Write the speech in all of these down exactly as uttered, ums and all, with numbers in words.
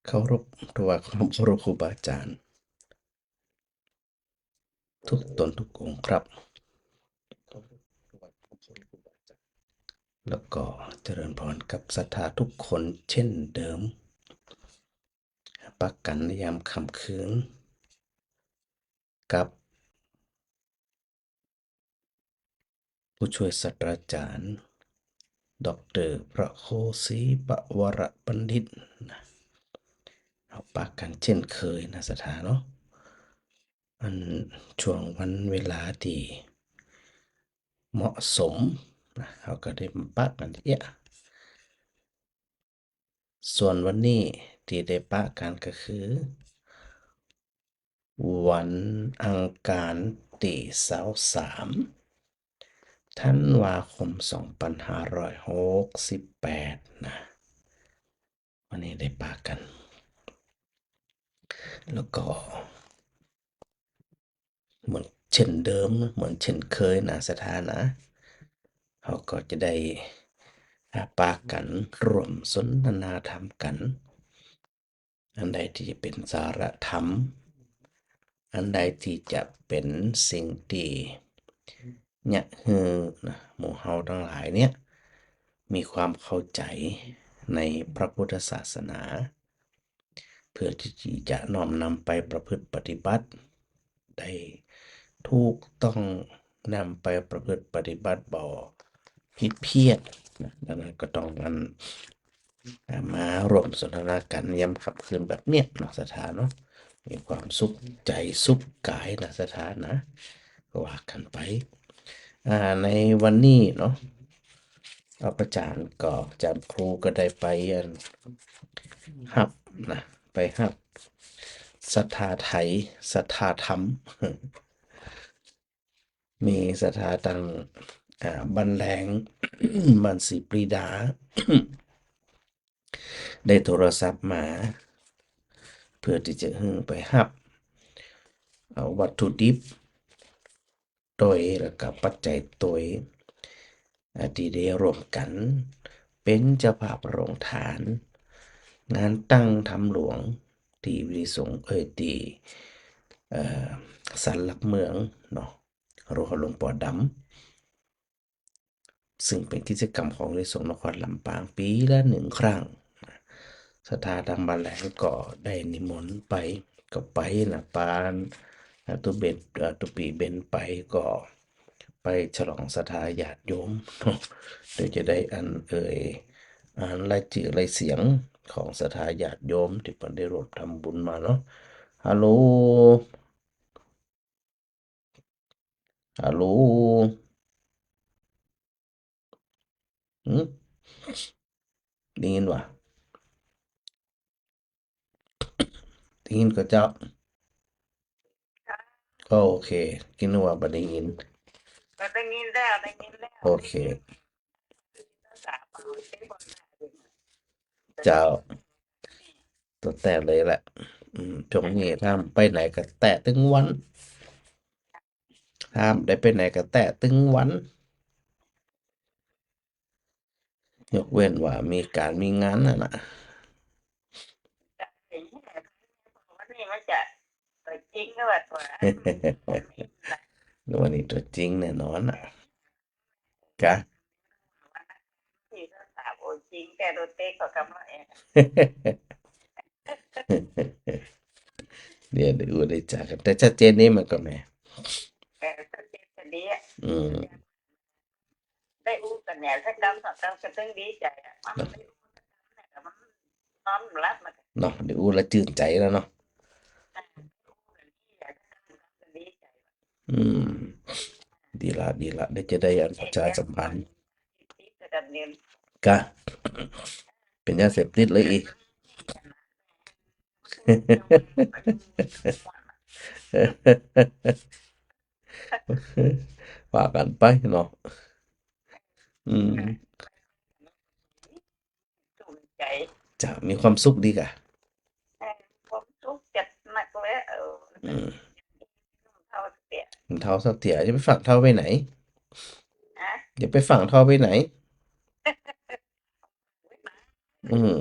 เคารพ ถวายความเคารพครูบาอาจารย์ทุกตนทุกองค์ครับ แล้วก็เจริญพรกับศรัทธาทุกคนเช่นเดิม ปะกั๋นในยามค่ำคืน กับ ผู้ช่วยศาสตราจารย์ ด็อกเตอร์ พระครูศรีปวรบัณฑิตนะ เฮาปะกั๋นเช่นเคยนะศรัทธาเนาะ อันช่วงวันเวลาตี้เหมาะสมนะ เฮาก็ได้มาปะกั๋นเตี้ย ส่วนวันนี้ตี้ได้ปะกั๋นก็คือ วันอังคารตี้ซาวสาม ธันวาคม สองปันห้าร้อยหกสิบแปดนะ วันนี้ได้ปะกั๋น แล้วก็ เหมือนเช่นเดิม เหมือนเช่นเคยนะศรัทธานะ เฮาก็จะได้ อ่า ปะกั๋นร่วมสนทนาธรรมกั๋น อันใดตี้จะเป๋นสาระธรรม อันใดตี้จะเป๋นสิ่งตี้เยียะหื้อนะ หมู่เฮาตังหลายเนี่ย มีความเข้าใจ๋ในพระพุทธศาสนา เปื้อตี้จะน้อมนำไปประพฤติปฏิบัติ ได้ถูกต้อง นำไปประพฤติปฏิบัติบ่ผิดเพี้ยนนะ ดังนั้นก็ต้องอัน อ่า มาร่วมสนทนากั๋นยามค่ำคืนแบบเนี้ยเนาะศรัทธาเนาะ มีความสุขใจ๋สุขก๋ายนะศรัทธานะ ก็ว่ากั๋นไป อ่า ในวันนี้เนาะ อาจารย์ก็ อาจารย์ครูก็ได้ไปอันฮับนะ ไปฮับศรัทธาไทย ศรัทธาธรรม มีศรัทธาตัง อ่า บ้านแหลง บ้านศรีปรีดา ได้โทรศัพท์มา เปื้อตี้จะหื้อไปฮับ เอาวัตถุดิบ ตวย แล้วก็ปัจจัยตวย อ่า ตี้ได้ร่วมกั๋นเป๋นเจ้าภาพโฮงตาน งานตั้งธรรมหลวงตี้วิสุง เอ้ย ตี้ เอ่อ ศาลหลักเมืองเนาะ หรือว่าหลวงป๋อดำ ซึ่งเป๋นกิจกรรมของวิสุงนครลำปางปี๋ละนึ่งครั้ง ศรัทธาตังบ้านแหลงก็ได้นิมนต์ไป ก็ไปนะ ปาน อ่า ตุ๊เบน อ่า ตุ๊ปี๋เบนไปก็ไปฉลองศรัทธาญาติโยม เดี๋ยวจะได้อันเอ่ย อ่านรายจื้อรายเสียงของศรัทธาญาติโยมตี้เปิ้นได้ร่วมทำบุญมาเนาะ ฮัลโหล ฮัลโหล หืม ได้ยินบ่ ได้ยินก่อเจ้า ก็โอเค กึ๊ดนึกว่าบ่ได้ยิน ก็ได้ยินแล้ว ได้ยินแล้ว โอเค เจ้า ตวยแต๊เลยแหละ อืม ช่วงนี้ถ้าไปไหนก็แต๊ตึงวัน ถ้าได้ไปไหนก็แต๊ตึงวัน ยกเว้นว่ามีก๋านมีงานนั่นน่ะ วันนี้มันจะตวยจริงหรือว่าตวย วันนี้ตวยจริงแน่นอนน่ะ กะ ที่เขาถามโอ้จริงแต่โดนเตะเขากำลังแอบ เดี๋ยวได้อู้ได้จ๋ากั๋น แต่ชัดเจนนี่มันก็แหม เออ ชัดเจนกว่านี้อะ อืม ได้อู้กั๋นเนี่ยสักกำสองกำก็ตึงดีใจ๋อะ มันไม่อู้สักกำเนี่ย มันนอนบ่หลับมัน เนาะ ได้อู้แล้วจื้นใจ๋แล้วเนาะ อ่า อู้กั๋นนี่แหละ สักกำก็ดีใจ๋ อืม ดีละ ดีละ เดี๋ยวจะได้อันประชาสัมพันธ์ กะ เป๋นยาเสพติดเลยอี้ ว่ากั๋นไปเนาะ อืม จะมีความสุขดีกะ เออ ความสุขจัดหนักเลย เออ อืม เฒ่าสักเตี้ย เฒ่าสักเตี้ย จะไปฝังเฒ่าไปไหน ฮะ จะไปฝังเฒ่าไปไหน อืม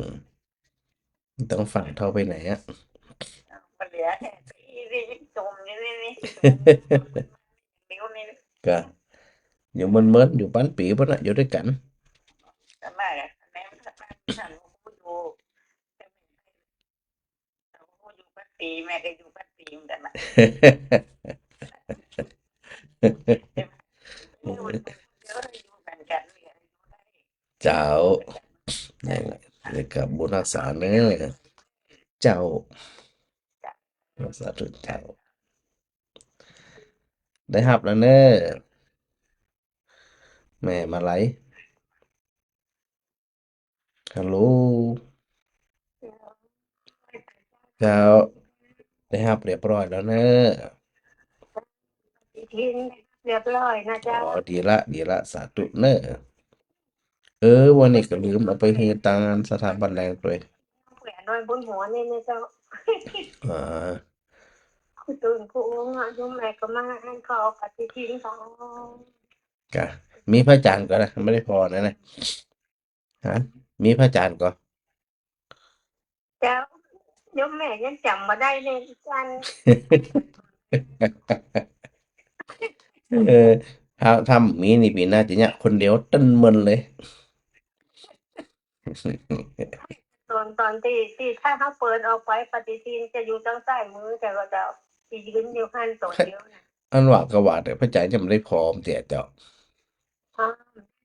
ต้องฟังเท่าไปไหนอะ บ่เหลือแค่ตี้นี่ จุ่มอยู่นี่นี่ นิ้วนี่ ก็อยู่เมินๆ อยู่ปันปี๋ปู้นน่ะ อยู่ตวยกั๋น แต่แม่ แม่ แม่ แม่อยู่ อยู่ปันปี๋ แม่ก็อยู่ปันปี๋เหมือนกั๋นน่ะ อยู่เหมือนกั๋น เจ้า นี่แหละ นี่ก็บุญฮักษาเน้อ เจ้า สาธุเจ้า ได้ฮับแล้วเน้อ แม่มาลัย ฮัลโหล เจ้า ได้ฮับเรียบร้อยแล้วเน้อ เรียบร้อยนะเจ้า อ๋อ ดีละ ดีละ สาธุเน้อ เออ วันนี้ก็ลืมเอาไปหื้อตางสถาบันแรงตวย แขวนไว้บนหัวนี่นะเจ้า อ่า ตื่นกูอ้วงอ่ะ โยมแม่ก็มาอันขอปฏิทินเขา กะ มีพระอาจารย์ก่อนะ ไม่ได้ผ่อนะนะ ฮะ มีพระอาจารย์ก่อ เจ้า โยมแม่ยังจ๋ำบ่ได้เลยอาจารย์ เออ ถ้า ถ้ามีนี่ปี๋หน้าจะเนี่ย คนเดียวตึ้นเมินเลย ตอน ตอนตี้ ตี้ถ้าเขาเปิดออกไปปฏิทินจะอยู่ตางซ้ายมือ แต่ก็จะไปยืนอยู่หั้นต๋อนเดียวนะ อันว่าก็ว่าแต่พระอาจารย์ยังไม่ได้ผ่อเตื้อเจ้า อ๋อ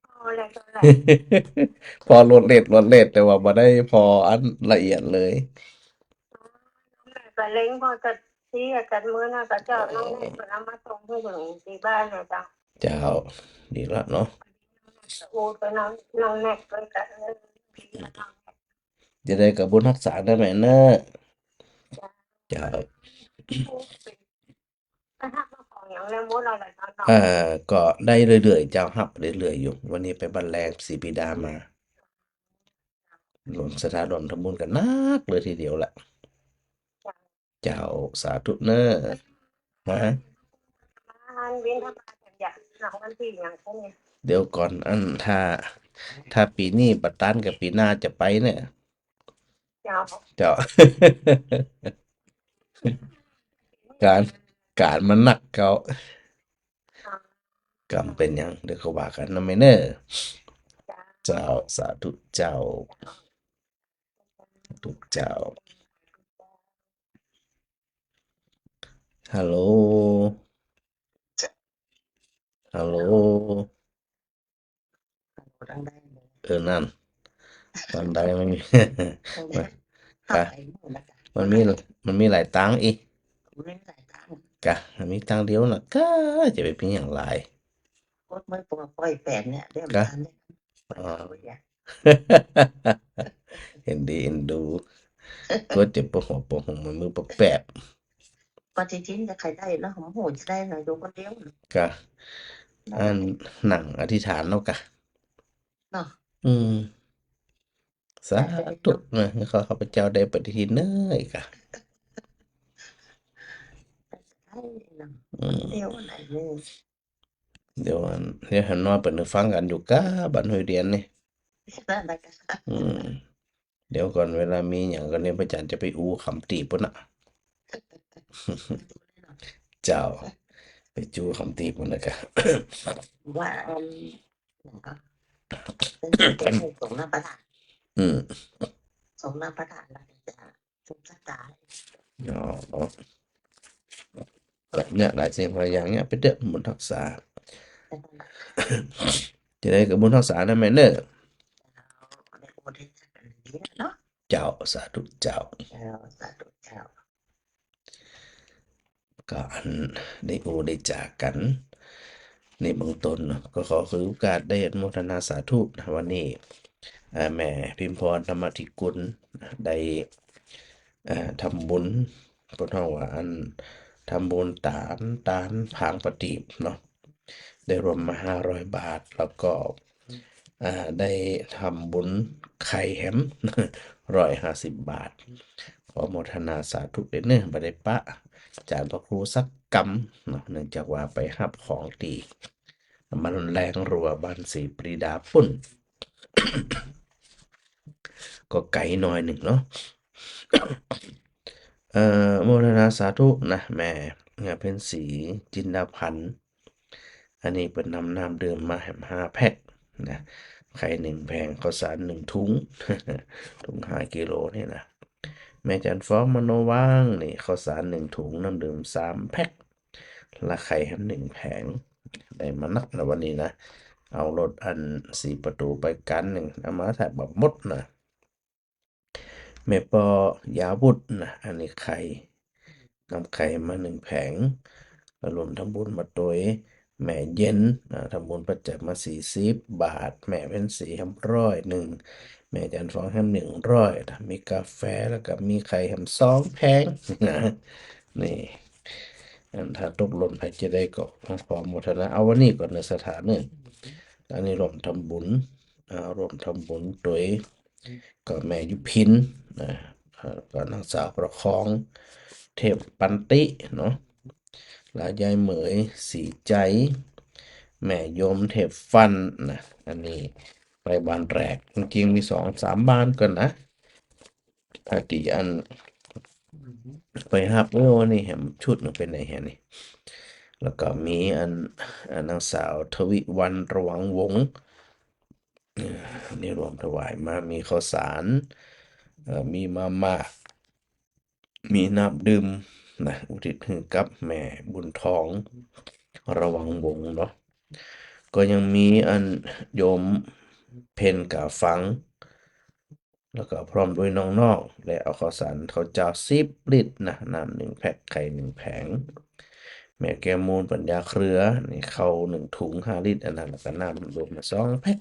ผ่อแล้วก็แหละ ผ่อลวดเล็ด ลวดเล็ด แต่ว่าบ่ได้ผ่ออันละเอียดเลย อ๋อ แม่ก็เล็งผ่อจัดที่จัดมื้อนะ ก็เจ้าน้องแนทก็นำมาส่งหื้อเถิงตี้บ้านนะเจ้า เจ้า ดีละเนาะ โอ้ ไปน้อง น้องแนทก็ เออ ดีละเนาะ จะได้ก็บุญฮักษาเน้อแม่เน้อ เจ้า เจ้า ไปฮับของอย่างแล้วมดเอาละเนาะ เอ่อ ก็ได้เรื่อยๆ เจ้า ฮับเรื่อยๆ อยู่ วันนี้ไปบ้านแรงศรีปรีดามา รวมศรัทธารวมทำบุญกั๋นนักเลยทีเดียวแหละ เจ้า สาธุเน้อ ฮะ อันบิณฑบาตอย่างหนักวันตี้อย่างเช่นเนี่ย เดี๋ยวก่อน อัน ถ้า ถ้าปี๋นี้บ่ตันก็ปี๋หน้าจะไปเนี่ย เจ้า เจ้า ก๋าน ก๋านมันนักเก่า เจ้า กำเป๋นหยัง เดี๋ยวก็ว่ากั๋นนะแม่เน้อ เจ้า เจ้า สาธุเจ้า สาธุเจ้า ฮัลโหล ฮัลโหล ฮัลโหล ตังใด เออ นั่น ตังใดมันมี เออ ค่ะ ตังใดหมดนะจ๊ะ มันมี มันมีหลายตังอีก มันมีหลายตัง กะ มันมีตังเดียวน่ะ กะ จะไปเป๋นหยังหลาย กดไว้ปกป้อยแปดเนี่ย เดี๋ยว กะ มันเนี่ย อ๋อ เอาไว้เนี่ย เห็นดีเอ็นดู กดจะปวดหัวปวดหัวมันมือปะแปบ ปฏิทินจะใครได้เนาะ ผมโหจะได้หน่อย อยู่คนเดียว กะ อันนั่งอธิษฐานเนาะกะ เนาะ อืม สาธุนะ ขอข้าพเจ้าได้ปฏิทินเน้อกะ อืม เดี๋ยวอัน เดี๋ยวหันมาเปิดหูฟังกั๋นอยู่กะ บ้านห้วยเดียนนี่ อืม เดี๋ยวก่อน เวลามีหยังก็เนี่ย พระอาจารย์จะไปอู้คำตี๋ปู้นน่ะ เจ้า ไปอู้คำตี๋ปู้นน่ะกะ ว่า อืม ก็ เป็นส่งน้ำประทาน อืม ส่งน้ำประทานแล้วจะ สุขสตา อ๋อ แบบเนี่ย หลายสิ่งหลายอย่างเนี่ย ไปเด้อ บุญฮักษา จะได้ก็บุญฮักษานะแม่เน้อ เจ้า สาธุเจ้า เจ้า สาธุเจ้า ก็อันได้อู้ได้จ๋ากั๋น ในเบื้องต้นเนาะ ก็ขอถือโอกาสได้อนุโมทนาสาธุนะ วันนี้ เอ่อ แม่พิมพร ธรรมธิกุล ได้ เอ่อ ทำบุญ เปิ้นฮ้องว่าอัน ทำบุญตาน ตานผางประตีปเนาะ ได้รวมมาห้าร้อยบาท แล้วก็ อ่า ได้ทำบุญไข่แหม ร้อยห้าสิบบาท ขออนุโมทนาสาธุเด้อเน้อ บ่ได้ปะอาจ๋ารย์พระครูสักกำเนาะ เนื่องจากว่าไปฮับของตี้ มันแรงรัวบ้านศรีปรีดาปู้น ก็ไก๋หน่อยนึ่งเนาะ เอ่อ โมทนาสาธุนะ แม่ แม่เพ็ญศรี จินดาพันธ์ อันนี้เปิ้นนำน้ำดื่มมาแหมห้าแพ็คนะ ไข่นึ่งแผง ข้าวสารนึ่งถุง ถุงห้ากิโลนี่นะ แม่จันทร์ฟอง มโนวัง นี่ข้าวสารนึ่งถุง น้ำดื่มสามแพ็ค และไข่แหมนึ่งแผง ได้มานักนะวันนี้นะ เอารถอันสี่ประตูไปกั๋นนึ่ง เอามาแทบบ่หมดนะ แม่ปอยาวุธนะ อันนี้ไข่ นำไข่มานึ่งแผง ร่วมทำบุญมาตวย แม่เย็น อ่า ทำบุญปัจจัยมาสี่สิบบาท แม่เพ็ญศรีแหมร้อยนึ่ง แม่จันทร์ฟองแหมนึ่งร้อย มีกาแฟแล้วก็มีไข่แหมสองแผงนะ นี่ อันถ้าตกหล่นไผจะได้ก็ขอโมทนา เอาวันนี้ก่อนนะ สถานะ อันนี้ร่วมทำบุญ อ่า ร่วมทำบุญตวย ก็แม่ยุพินนะ อ่า ก็นางสาวประคอง เทพปันติเนาะ และยายเหมย ศรีใจ แม่ยม เทพฟันนะ อันนี้ไปบ้านแรก จริงๆ มีสองสามบ้านก่อนนะ ถ้าตี้อันไปฮับ เออ วันนี้แหมชุดนึ่งไปไหนแหมนี่ แล้วก็มีอัน อ่า นางสาวทวิวรรณ ระวังวงศ์ เอ่อ นี่ร่วมถวายมา มีข้าวสาร เอ่อ มีมาม่า มีน้ำดื่มนะ อุทิศหื้อกับแม่บุญทอง ระวังวงศ์เนาะ ก็ยังมีอันโยมเพ็ญกาฟัง แล้วก็พร้อมด้วยน้องๆ และเอาข้าวสารข้าวเจ้าสิบลิตรนะ น้ำนึ่งแพ็ค ไข่นึ่งแผง แม่แก้วมูล ปัญญาเครือ นี่ข้าวนึ่งถุงห้าลิตร อันนั้น แล้วก็น้ำรวมมาสองแพ็ค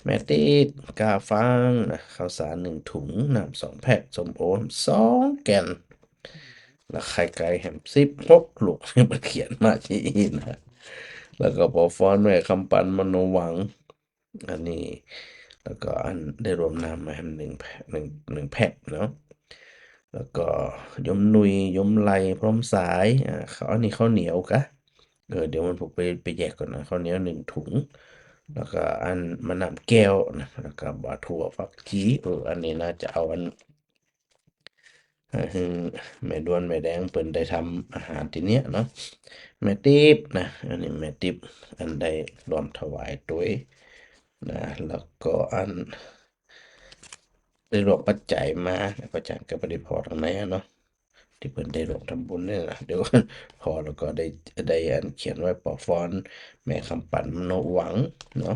แม่ติ๊ก กาฟังนะ ข้าวสารนึ่งถุง น้ำสองแพ็ค ส้มโอสองแก่น แล้วไข่ไก่แหมสิบหกลูก มันเขียนมาอย่างนี้นะ แล้วก็ปอฟอน แม่คำปัน มโนวัง อันนี้ แล้วก็อันได้ร่วมน้ำมาแหมนึ่งแพ็ค นึ่ง นึ่งแพ็คเนาะ แล้วก็โยมหนุ่ย โยมไล พร้อมสาย อ่า ข้าว อันนี้ข้าวเหนียวกะ เออ เดี๋ยวมันผมไป ไปแยกก่อนนะ ข้าวเหนียวนึ่งถุง แล้วก็อันมาน้ำแก้วนะ แล้วก็บ่าถั่วฝักจี๋ เออ อันนี้น่าจะเอาอัน เออ แม่ดวน แม่แดง เปิ้นได้ทำอาหารตี้เนี้ยเนาะ แม่ติ๊บนะ อันนี้แม่ติ๊บ อันได้ร่วมถวายตวยนะ แล้วก็อันได้ร่วมปัจจัยมา ปัจจัยก็บ่ได้ผ่อตังไหนอะเนาะ ตี้เปิ้นได้ร่วมทำบุญเนี่ยนะ เดี๋ยวผ่อแล้วก็ได้ ได้อันเขียนไว้ปอฟอน แม่คำปัน มโนวังเนาะ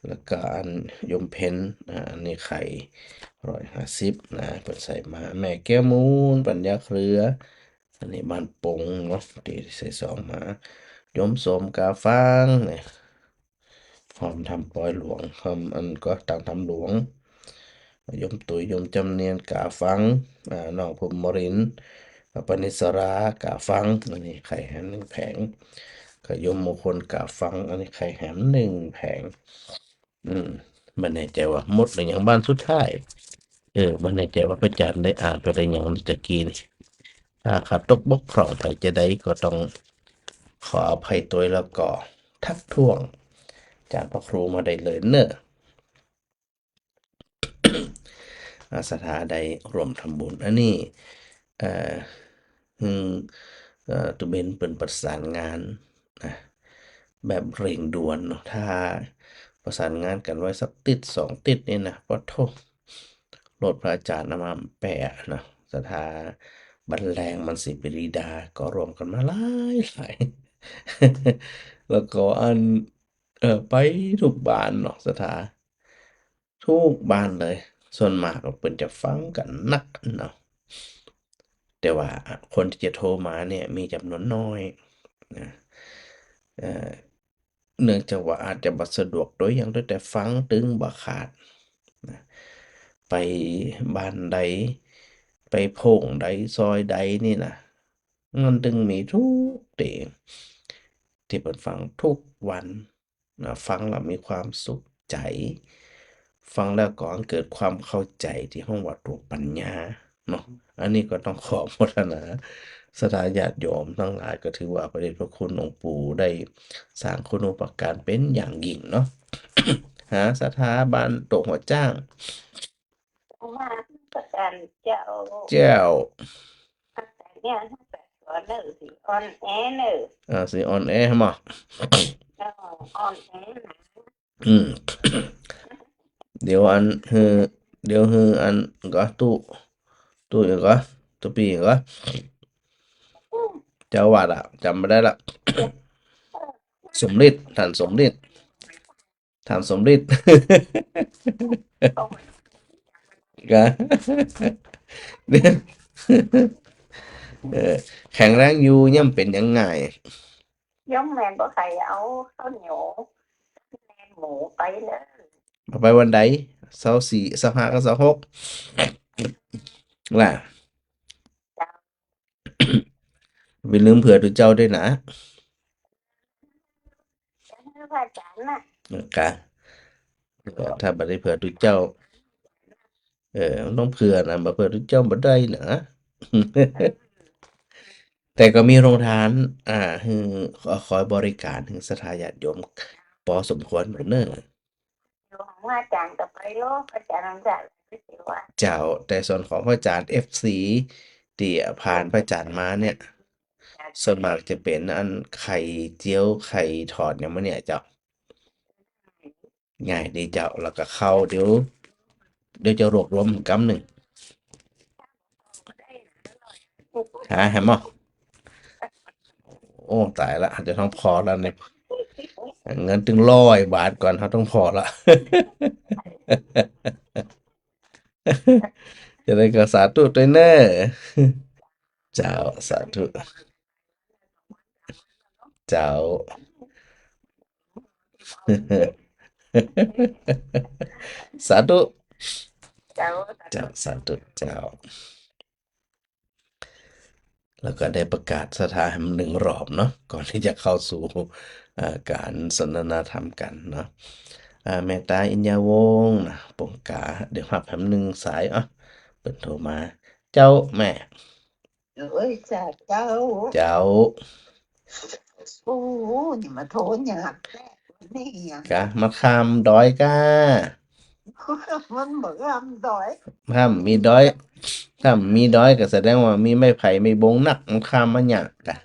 แล้วก็อันโยมเพ็ญ อ่า อันนี้ไข่ร้อยห้าสิบนะ เปิ้นใส่มา แม่แก้วมูล ปัญญาเครือ อันนี้บ้านปงเนาะ ตี้ใส่ซองมา โยมสม กาฟังเนี่ย พร้อมทำปอยหลวง พร้อมอันก็ตังทำหลวง โยมตุ๋ย โยมจำเนียน กาฟัง อ่า น้องพรหมรินทร์ ปณิสรา กาฟัง อันนี้ไข่แหมนึ่งแผง ก็โยมมงคล กาฟัง อันนี้ไข่แหมนึ่งแผง อืม บ่แน่ใจว่าหมดหรือยัง บ้านสุดท้าย เออ บ่แน่ใจว่าพระอาจารย์ได้อ่านไปหรือยังตะกี้นี่ ถ้าขาดตกบกพร่องไปจะใดก็ต้องขออภัยตวย แล้วก็ทักท้วงอาจารย์พระครูมาได้เลยเนอะ อ่า ศรัทธาได้ร่วมทำบุญ อันนี้ เอ่อ อืม เอ่อ ตุ๊เบนเปิ้นประสานงานนะ แบบเร่งด่วนเนาะ ถ้าประสานงานกั๋นไว้สักติ๊ดสองติ๊ดนี่นะ ปะโธ่ รถพระอาจารย์นำมาแปะเนาะ ศรัทธาบันแรง มันสีปรีดา ก็ร่วมกั๋นมาหลายหลาย แล้วก็อัน เอ่อ ไปทุกบ้านเนาะ ศรัทธา ทุกบ้านเลย ส่วนมากก็เปิ้นจะฟังกั๋นนักเนาะ แต่ว่าคนตี้จะโทรมาเนี่ยมีจ๋ำนวนน้อยนะ เอ่อ เนื่องจากว่าอาจจะบ่สะดวกตวยหยัง แต่ฟังตึงบ่ขาดนะ ไปบ้านใด ไปโพ่งใด ซอยใดนี่นะ มันตึงมีทุกเต๋ ตี้เปิ้นฟังทุกวัน นะ ฟังแล้วมีความสุขใจ๋ ฟังแล้วก็เกิดความเข้าใจ๋ตี้ฮ้องว่าตั๋วปัญญาเนาะ อันนี้ก็ต้องขอโมทนา ศรัทธาญาติโยมตังหลาย ก็ถือว่าพระเดชพระคุณหลวงปู่ได้สร้างคุณูปการเป๋นอย่างยิ่งเนาะ หาศรัทธาบ้านโต๊ะหัวจ้าง จารย์เจ้า เจ้า เนี่ย สอนเนอะ สิออนแอร์เนอะ อ่า สิออนแอร์มา เออ ออนแอร์นะ อืม เดี๋ยวอัน หื้อ เดี๋ยวหื้ออัน ก็ ตู้ ตู้หยังก็ ตู้ปี้หยังก็ เจ้าอาวาสอะ จ๋ำบ่ได้ละ สมฤทธิ์ ต้านสมฤทธิ์ ต้านสมฤทธิ์ ก็ เออ แข็งแรงอยู่ ยังเป๋นหยังง่าย ยังแม่นบ่ใค่เอาข้าวเหนียว แม่นหมูไปเลย เอาไปวันใด ซาวสี่ ซาวห้ากับซาวหก ล่ะ บ่ลืมเผื่อตุ๊เจ้าด้วยนะ พระอาจารย์น่ะ กะ ก็ถ้าบ่ได้เผื่อตุ๊เจ้า เออ มันต้องเผื่อนะ บ่เผื่อตุ๊เจ้าบ่ได้นะ แต่ก็มีโฮงตาน อ่า หื้อ คอยบริก๋านหื้อศรัทธาญาติโยม ปอสมควรเนาะ อยู่ของอาจารย์ก็ไปโลด อาจารย์อนุญาตไปสิวะ เจ้า แต่ส่วนของพระอาจารย์ เอฟซี ตี้ผ่านพระอาจารย์มาเนี่ย ส่วนมากจะเป๋นอันไข่เจียว ไข่ทอดหยังมาเนี่ยเจ้า ง่ายดีเจ้า แล้วก็ข้าว เดี๋ยว เดี๋ยวจะรวบรวมกำนึ่ง หาแหมบ่ โอ้ ต๋ายละ เฮาจะต้องผ่อละเนี่ย เงินตึงร้อยบาทก่อน เฮาต้องผ่อละ จะได้ก็สาธุตวยเน่อ เจ้า สาธุ เจ้า สาธุ เจ้า เจ้า สาธุ เจ้า แล้วก็ได้ประกาศศรัทธาแหมนึ่งรอบเนาะ ก่อนตี้จะเข้าสู่ เอ่อ ก๋านสนทนาธรรมกั๋นเนาะ อ่า แม่ต๋าอินยาวงศ์นะ ป๋งก๋า เดี๋ยวฮับแหมนึ่งสาย อ่ะ เปิ้นโทรมา เจ้าแม่ เอ้ย เจ้า เจ้า เจ้า โอ้โห นี่มาโทรยากแต๊นี่อะ กะ มาข้ามดอยก้า มันบ่ข้ามดอย ถ้ามีดอย ถ้ามีดอยก็แสดงว่ามีไม้ไผ่ไม้บงนัก มันข้ามมายากกะ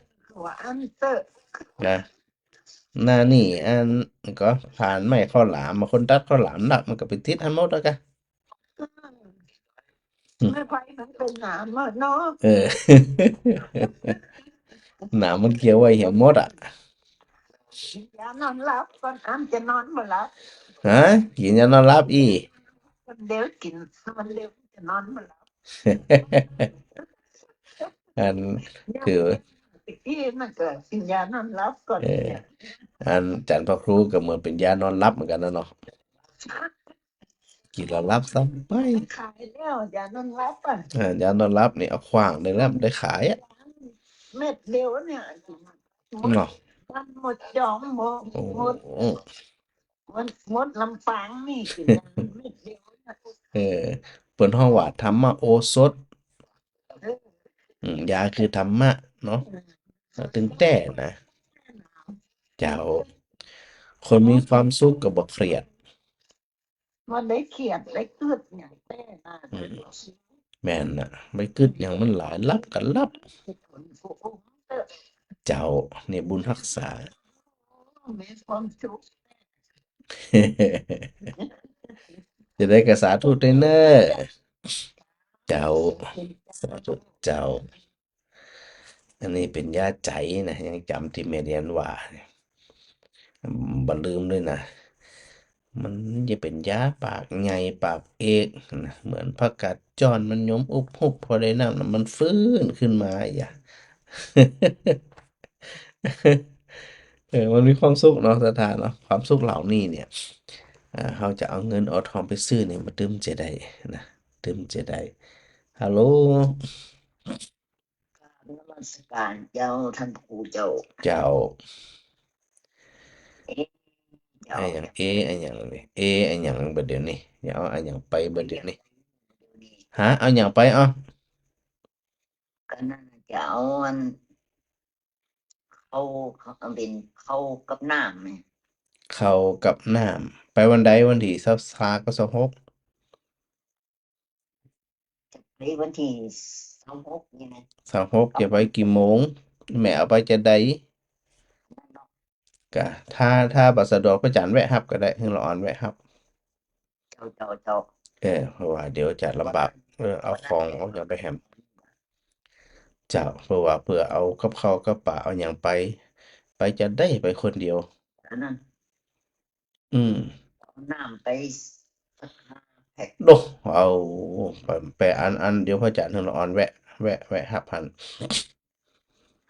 ว่าอั้นเต๊อะ กะ หน้านี่อันก็ผ่านไม้ข้าวหลาม บางคนตัดข้าวหลามนัก มันก็ไปติดหั้นหมดแล้วกะ อืม ไม้ไผ่มันเป๋นหนามอะเนาะ เออ หนามมันเกี่ยวไว้เหี่ยวหมดอะ กิ๋นยานอนหลับก่อน อ้ำจะนอนบ่หลับ ฮะ กิ๋นยานอนหลับอี้ มันเดี๋ยวกิ๋น มันเดี๋ยวจะนอนบ่หลับ อัน คือ ตะกี้มันก็กิ๋นยานอนหลับก่อน เออ เนี่ย อันจันพระครูก็เหมือนเป๋นยานอนหลับเหมือนกั๋นนะเนาะ กิ๋นแล้วหลับสบาย ขายแล้ว ยานอนหลับอะ อ่า ยานอนหลับนี่เอาขว้างได้แล้ว บ่ได้ขายอะ เม็ดเดียวเนี่ย เนาะ มันหมดจอง หมด โอ้ หมด หมด หมดลำปางนี่ กิ๋นเม็ดเดียวนะ เออ เปิ้นฮ้องว่าธรรมโอสถ เออ อืม ยาคือธรรมะเนาะ เออ ตึงแต๊นะ เจ้า คนมีความสุขก็บ่เครียด บ่ได้เครียด ได้กึ๊ดหยังแต๊นะ อืม แม่นน่ะ บ่กึ๊ดหยังมันหลาย หลับก็หลับ เจ้า นี่บุญฮักษา มีความสุข จะได้ก็สาธุตวยเน่อ เจ้า สาธุ เจ้า อันนี้เป๋นยาใจ๋นะ ยังจ๋ำตี้แม่เรียนว่า บ่ลืมเลยนะ มันจะเป๋นยาปากใหญ่ปากเอกนะ เหมือนผักกาดจ้อน มันหยมอุบหุบ พอได้น้ำน่ะมันฟื้นขึ้นมาอย่า เออ มันมีความสุขเนาะ ศรัทธาเนาะ ความสุขเหล่านี้เนี่ย อ่า เฮาจะเอาเงินเอาทองไปซื้อเนี่ย มันตึงจะได้นะ ตึงจะได้ ฮัลโหล กราบนมัสการเจ้า ท่านครูเจ้า เจ้า เอ๊ะ เจ้า อะหยัง เอ๊ะ อะหยังนี่ เอ๊ะ อะหยังบ่าเดี่ยวนี้ เดี๋ยวเอาอะหยังไปบ่าเดี่ยวนี้ ฮะ เอาหยังไป เอ้า ก็นั่นน่ะ จะเอาอัน ข้าว ข้าว เป๋นข้าวกับน้ำเนี่ย ข้าวกับน้ำ ไปวันใด วันตี้ซาวห้ากับซาวหก จะ ในวันตี้ซาวหกนี่นะ ซาวหก จะไปกี่โมง แม่เอาไปจาใด กะ ถ้า ถ้าบ่สะดวกพระอาจารย์แวะฮับก็ได้ หื้อละอ่อนแวะฮับ เจ้า เจ้า เจ้า เออ เพราะว่าเดี๋ยวจะลำบาก เออ เอาของเอาหยังไปแหม เจ้า เพราะว่าเปื้อเอากับข้าวกับปลาเอาหยังไป ไปจาใด ไปคนเดียว อันนั้น อืม เอาน้ำไปสักห้าแพ็ค โด เอาไป ไปอัน อันเดียวพระอาจารย์หื้อละอ่อนแวะ แวะ แวะฮับหั้น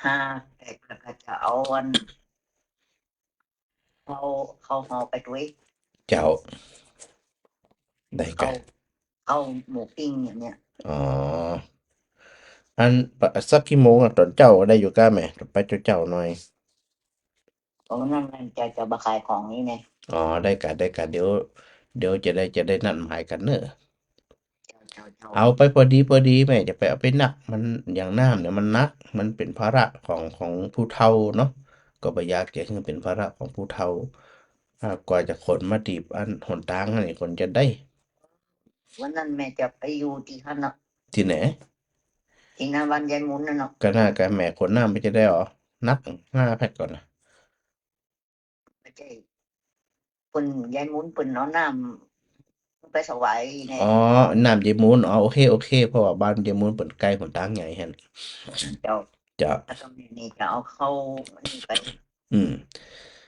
ห้าแพ็ค แล้วก็จะเอาอัน ข้าว ข้าวห่อไปตวย เจ้า ได้กะ ข้าว ข้าวหมูปิ้งอย่างเนี้ย อ๋อ อัน สักกี่โมงอะ ต๋อนเจ๊าได้อยู่ก้าแม่ ต๋อนไปเจ๊าๆ หน่อย โอ้ นั่น นั่นจะ จะมาขายของนี่ไง อ๋อ ได้กะ ได้กะ เดี๋ยว เดี๋ยวจะได้ จะได้นัดหมายกั๋นเน่อ เจ้า เจ้า เจ้า เอาไปพอดีพอดี แม่จะไปเอาไปหนัก มันอย่างน้ำเนี่ยมันหนัก มันเป๋นภาระของ ของผู้เฒ่าเนาะ ก็บ่อยากจะหื้อเป๋นภาระของผู้เฒ่า อ่า กว่าจะขนมาตี๋อันหนตางอันนี้ขนจาใด วันนั้นแม่จะไปอยู่ตี้หั้นเนาะ ตี้ไหน ตี้หน้าบ้านยายหมุนนั่นเนาะ ก็น่า ก็แม่ขนน้ำไปจาใดอ๋อ หนัก ห้าแพ็คก่อนนะ บ่ใจ้ เปิ้น ยายหมุนเปิ้นเอาน้ำไปถวายไง อ๋อ น้ำยายหมุน อ๋อ โอเค โอเค เพราะว่าบ้านยายหมุนเปิ้นใก้หนตางใหญ่หั้น เจ้า เจ้า แล้วก็แม่นี่จะเอาข้าวนี่ไป อืม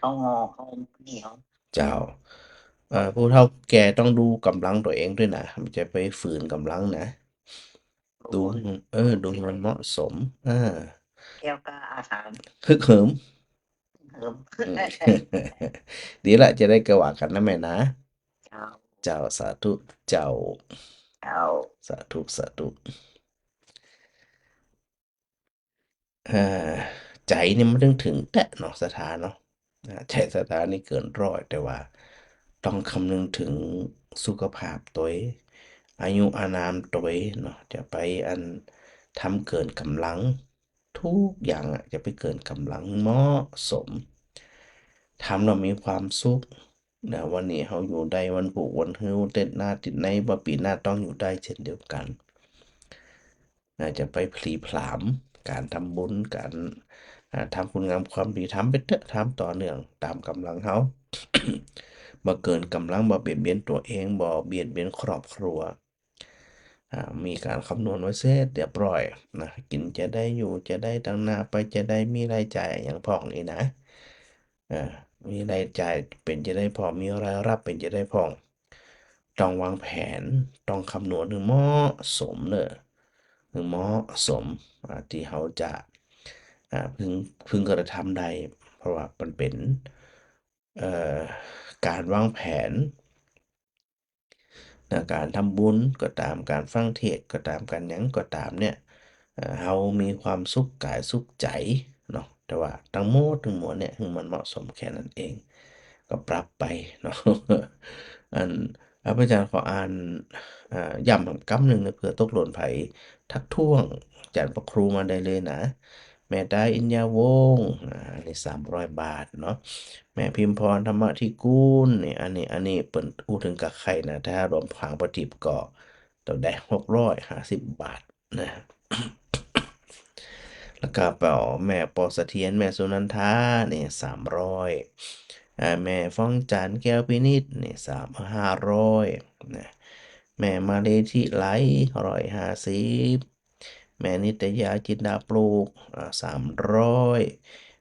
ข้าวห่อ ข้าวเหนียว เจ้า เอ่อ ผู้เฒ่าแก่ต้องดูก๋ำลังตั๋วเองตวยนะ บ่ใจ้ไปฝืนก๋ำลังนะ ดู เออ ดูหื้อมันเหมาะสม เออ แก้วกล้าอาถรรพ์ ฮึกเหิม เหิม อืม ดีละ จะได้กะว่ากั๋นนะแม่นะ เจ้า เจ้า สาธุ เจ้า เจ้า สาธุ สาธุ เอ่อ ใจ๋นี่มันต้องเถิงแต๊เนาะ ศรัทธาเนาะ อ่า ใจ๋ศรัทธานี่เกินร้อย แต่ว่าต้องกำนึงเถิงสุขภาพตวย อายุอานามตวยเนาะ จะไปอันทำเกินก๋ำลัง ทุกอย่างอะ จะไปเกินก๋ำลัง เหมาะสม ทำแล้วมีความสุขนะ วันนี้เฮาอยู่ได้ วันพูกวันหื้อ เต๊ดหน้าติดใน บ่ปี๋หน้าต้องอยู่ได้เช่นเดียวกั๋น นะ จะไปพลีผลาม ก๋านทำบุญ ก๋าน อ่า ทำคุณงามความดี ทำไปเต๊อะ ทำต่อเนื่องต๋ามก๋ำลังเฮา บ่เกินก๋ำลัง บ่เบียดเบียนตั๋วเอง บ่เบียดเบียนครอบครัว อ่า มีก๋านคำนวณไว้เสร็จเรียบร้อยนะ กิ๋นจาใด อยู่จาใด ตังหน้าไปจาใด มีรายจ่ายอะหยังพ่องนี่นะ อ่า มีรายจ่ายเป๋นจาใดพ่อง มีรายรับเป๋นจาใดพ่อง ต้องวางแผน ต้องคำนวณหื้อเหมาะสมเน่อ หื้อเหมาะสม อ่า ตี้เฮาจะ อ่า พึง พึงกระทำได้ เพราะว่ามันเป๋น เอ่อ ก๋านวางแผน นะ ก๋านทำบุญก็ต๋าม ก๋านฟังเทศน์ก็ต๋าม ก๋านหยังก็ต๋ามเนี่ย เอ่อ เฮามีความสุขก๋ายสุขใจ๋เนาะ แต่ว่าตังหมดตังมวลเนี่ย หื้อมันเหมาะสมแค่นั้นเอง ก็ปรับไปเนาะ อัน อา พระอาจารย์ขออ่าน อ่า ย้ำกำนึ่งนะ เผื่อตกหล่นใผทักท้วงอาจารย์พระครูมาได้เลยนะ แม่ดา อินยาวงศ์ อ่า อันนี้สามร้อยบาทเนาะ แม่พิมพร ธรรมธิกุล นี่ อันนี้ อันนี้เปิ้นอู้เถิงกาใค่นะ ถ้ารวมผางประทีปก็ต้องได้หกร้อยห้าสิบบาทนะ แล้วก็เป๋าแม่ปอเสถียร แม่สุนันทา นี่สามร้อย อ่า แม่ฟ้องจันทร์ แก้วพินิจ นี่สาม ห้าร้อยนะ แม่มาลี ธิไล ร้อยห้าสิบ แม่นิตยา จินดาปลูก อ่า สามร้อย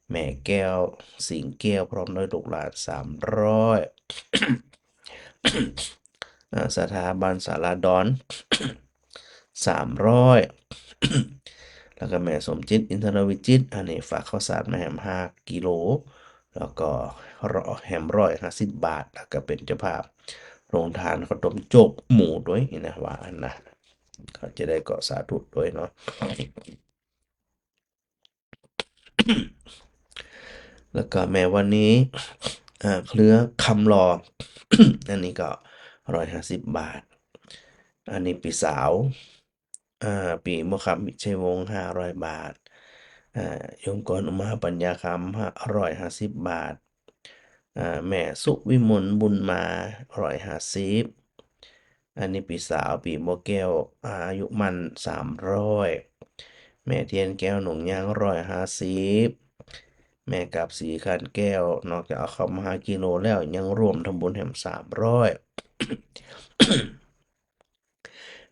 แม่แก้ว สิงห์แก้ว พร้อมด้วยลูกหลาน สามร้อย อ่า สถาบันสาราดอน สามร้อย แล้วก็แม่สมจิต อินทรวิจิตร อันนี้ฝากข้าวสารมาแหมห้ากิโล แล้วก็แหมร้อยห้าสิบบาท แล้วก็เป๋นเจ้าภาพโฮงตานข้าวต้มโจ๊กหมูตวยนะ ว่าอั้นนะ ก็จะได้ก็สาธุตวยเนาะ แล้วก็แม่วันนี้ อ่า เครือคำหล่อ อันนี้ก็ร้อยห้าสิบบาท อันนี้ปี้สาว อ่า ปี้บัวคำ วิชัยวงศ์ ห้าร้อยบาท อ่า โยมกร อุมาปัญญาคำ ห้าร้อยห้าสิบบาท อ่า แม่สุวิมล บุญมา ร้อยห้าสิบ อันนี้ปี้สาว ปี้บัวแก้ว อายุหมั้นสามร้อย แม่เทียนแก้วหนุ่งยางร้อยห้าสิบ แม่กาบสี ขันแก้ว นอกจากเอาเข้ามาห้ากิโลแล้ว ยังร่วมทำบุญแหมสามร้อย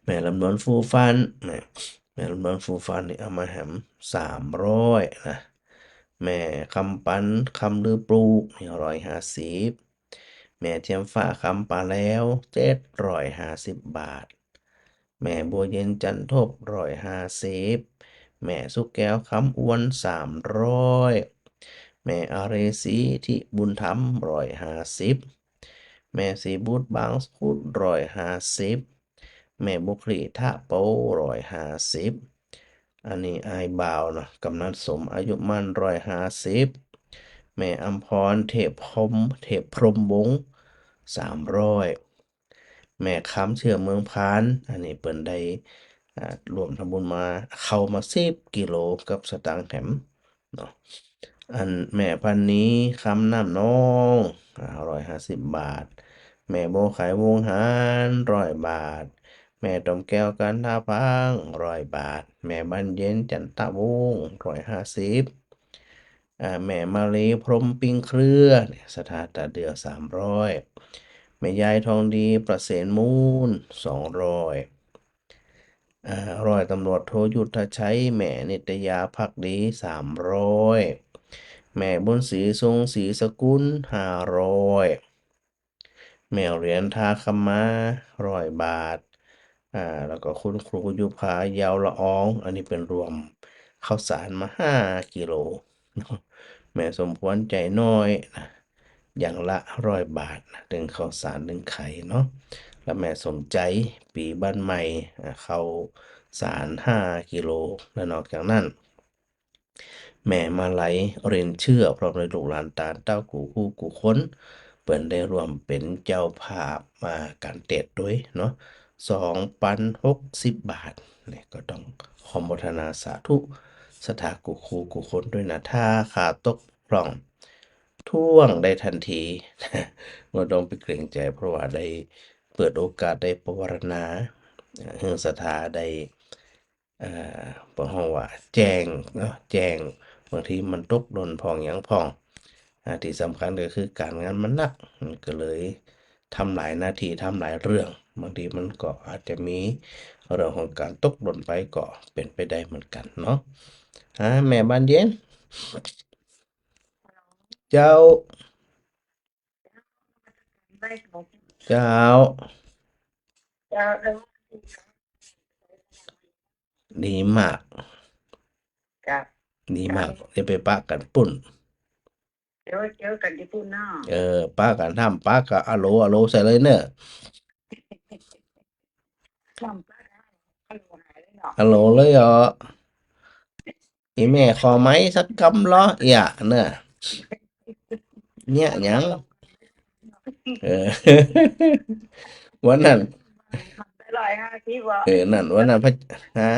แม่ลำดวนฟู่ฟั่น แม่ แม่ลำดวนฟู่ฟั่นนี่เอามาแหมสามร้อยนะ แม่คำปัน คำลือปลูก นี่ร้อยห้าสิบ แม่เทียมฟ้า คำปาแลว เจ็ดร้อยห้าสิบบาท แม่บัวเย็น จันทบ ร้อยห้าสิบ แม่สุกแก้ว คำอ้วน สามร้อย แม่อารีศรี ทิบุญธรรม ร้อยห้าสิบ แม่ศรีบุตร บางสะพุด ร้อยห้าสิบ แม่บุคลี ทะโป ร้อยห้าสิบ อันนี้อ้ายบ่าวนะ กำนันสม อายุหมั้นร้อยห้าสิบ แม่อำพร เทพพรหม เทพพรหมวงศ์ สามร้อย แม่คำ เชื้อเมืองพาน อันนี้เปิ้นได้ อ่า ร่วมทำบุญมา เข้ามาสิบกิโลกับสตางค์แหมเนาะ อันแม่พันนี คำน้ำนอง อ่า ร้อยห้าสิบบาท แม่บัวไข วงหาร ร้อยบาท แม่ตอมแก้ว กันทาพัง ร้อยบาท แม่บานเย็น จันทวงศ์ ร้อยห้าสิบ อ่า แม่มาลี พรหมปิงเครือ เนี่ย ศรัทธาต๋าเดือ สามร้อย แม่ยายทองดี ประเสริฐมูล สองร้อย อ่า ร้อยตำรวจโท ยุทธชัย แม่นิตยา ภักดี สามร้อย แม่บุญศรี ทรงศรีสกุล ห้าร้อย แม่เหรียญ ทาคำมา ร้อยบาท อ่า แล้วก็คุณครูยุพา เยาวละออง อันนี้เปิ้นร่วมข้าวสารมาห้ากิโล แม่สมพร ใจน้อยนะ อย่างละร้อยบาทนะ ตึงข้าวสารตึงไข่เนาะ แล้วแม่สมใจ ปีบ้านใหม่ อ่า ข้าวสารห้ากิโล และนอกจากนั้น แม่มาลัย เรียนเชื่อ พร้อมด้วยลูกหลานตานเต้ากู้คู่กู้คน เปิ้นได้ร่วมเป๋นเจ้าภาพมาก๋านเตศด้วยเนาะ สองปันหกสิบบาท เนี่ยก็ต้องขออนุโมทนาสาธุ ศรัทธากู้คู่กู้คนด้วยนะ ถ้าข้าตกพร่อง ท้วงได้ทันที บ่ต้องไปเกรงใจ เพราะว่าได้เปิดโอกาสได้ปวารณา เอ่อ หื้อศรัทธาได้ เอ่อ เปิ้นฮ้องว่าแจ้งเนาะ แจ้ง บางทีมันตกหล่นพ่องหยังพ่อง อ่า ตี้สำคัญก็คือก๋านงานมันหนัก มันก็เลยทำหลายหน้าตี้ ทำหลายเรื่อง บางทีมันก็อาจจะมีเรื่องของก๋านตกหล่นไปก็เป๋นไปได้เหมือนกั๋นเนาะ อ่า แม่บานเย็น เจ้า เจ้า เจ้า เออ ดีมาก ครับ ดีมาก ครับ เดี๋ยวไปปะกั๋นปุ้น เดี๋ยวเจอกั๋นตี้ปุ้นเนาะ เออ ปะกั๋น ถ้าบ่ปะก็อะโหล อะโหลใส่เลยเน่อ ฮัลโหลเลยเหรอ อีแม่ขอไมค์สักกำลอ เอี้ย เน่อ เนี่ยหยัง เออ วันนั้น ร้อยห้าสิบ เออ นั่น วันนั้นพระ ฮะ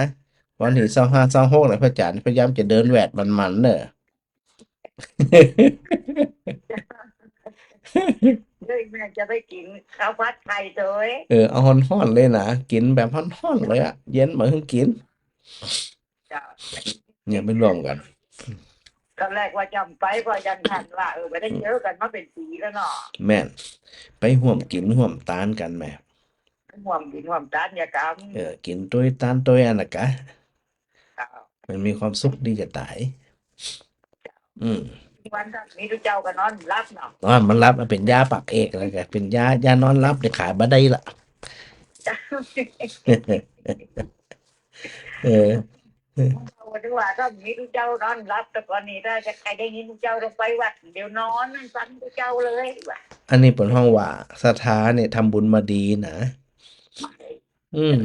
วันตี้ซาวห้า ซาวหกน่ะ พระอาจ๋ารย์พยายามจะเดินแหวดมันๆ เน่อ เฮ้ย แม่จะไปกิ๋นข้าวผัดไข่โตย เออ เอาฮ้อนๆ เลยนะ กิ๋นแบบฮ้อนๆ เลยอะ เย็นบ่หื้อกิ๋น เจ้า เนี่ยไปร่วมกั๋น ต๋อนแรกว่าจะบ่ไป เพราะยังหันว่า เออ บ่ได้เจอกั๋นมาเป๋นปี๋แล้วเนาะ แม่น ไปฮ่วมกิ๋นฮ่วมตานกั๋นแหม ฮ่วมกิ๋นฮ่วมตานยากั๋น เออ กิ๋นตวยตานตวยอันน่ะกะ เจ้า มันมีความสุขดีจะต๋าย อืม วันนั้นมีตุ๊เจ้าก็นอนหลับเนาะ นอนบ่หลับ มันเป๋นยาปากเอกแล้วกะ เป๋นยา ยานอนหลับเนี่ยขายบ่ได้ละ เจ้า เออ เอาว่าถ้ามีตุ๊เจ้านอนหลับ แต่ก่อนนี้ถ้าจะใครได้ยินตุ๊เจ้าต้องไปวัด เดี๋ยวนอนนั่นฟังตุ๊เจ้าเลยว่ะ อันนี้เปิ้นฮ้องว่าศรัทธาเนี่ยทำบุญมาดีนะ อืม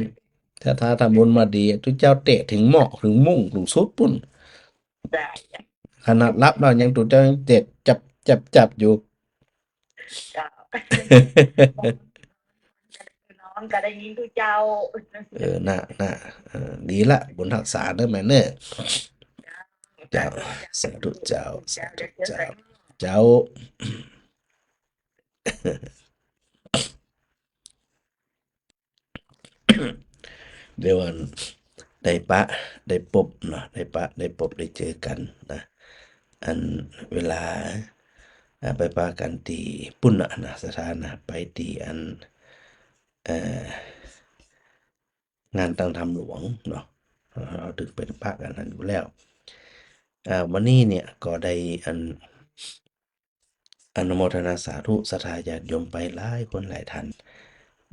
ศรัทธาทำบุญมาดี ตุ๊เจ้าเตะเถิงหม้อ เถิงมุ้ง เถิงสุดปุ้น ได้ ขนาดหลับแล้วยังตุ๊เจ้ายังเตะจับ จับ จับอยู่ เจ้า นอนก็ได้ยินตุ๊เจ้า เออ น่ะ น่ะ เออ ดีละ บุญฮักษาเน่อแม่เน่อ เจ้า สาธุเจ้า สาธุเจ้า เจ้า เดี๋ยวอันได้ปะได้ปบเนาะ ได้ปะได้ปบได้เจอกั๋นนะ อันเวลา อ่า ไปปะกั๋นตี้ปุ้นน่ะนะ ศรัทธานะ ไปตี้อัน เอ่อ งานตั้งธรรมหลวงเนาะ เฮาเถิงไปปะกั๋นหั้นอยู่แล้ว อ่า วันนี้เนี่ยก็ได้อัน อนุโมทนาสาธุ ศรัทธาญาติโยมไปหลายคนหลายท่าน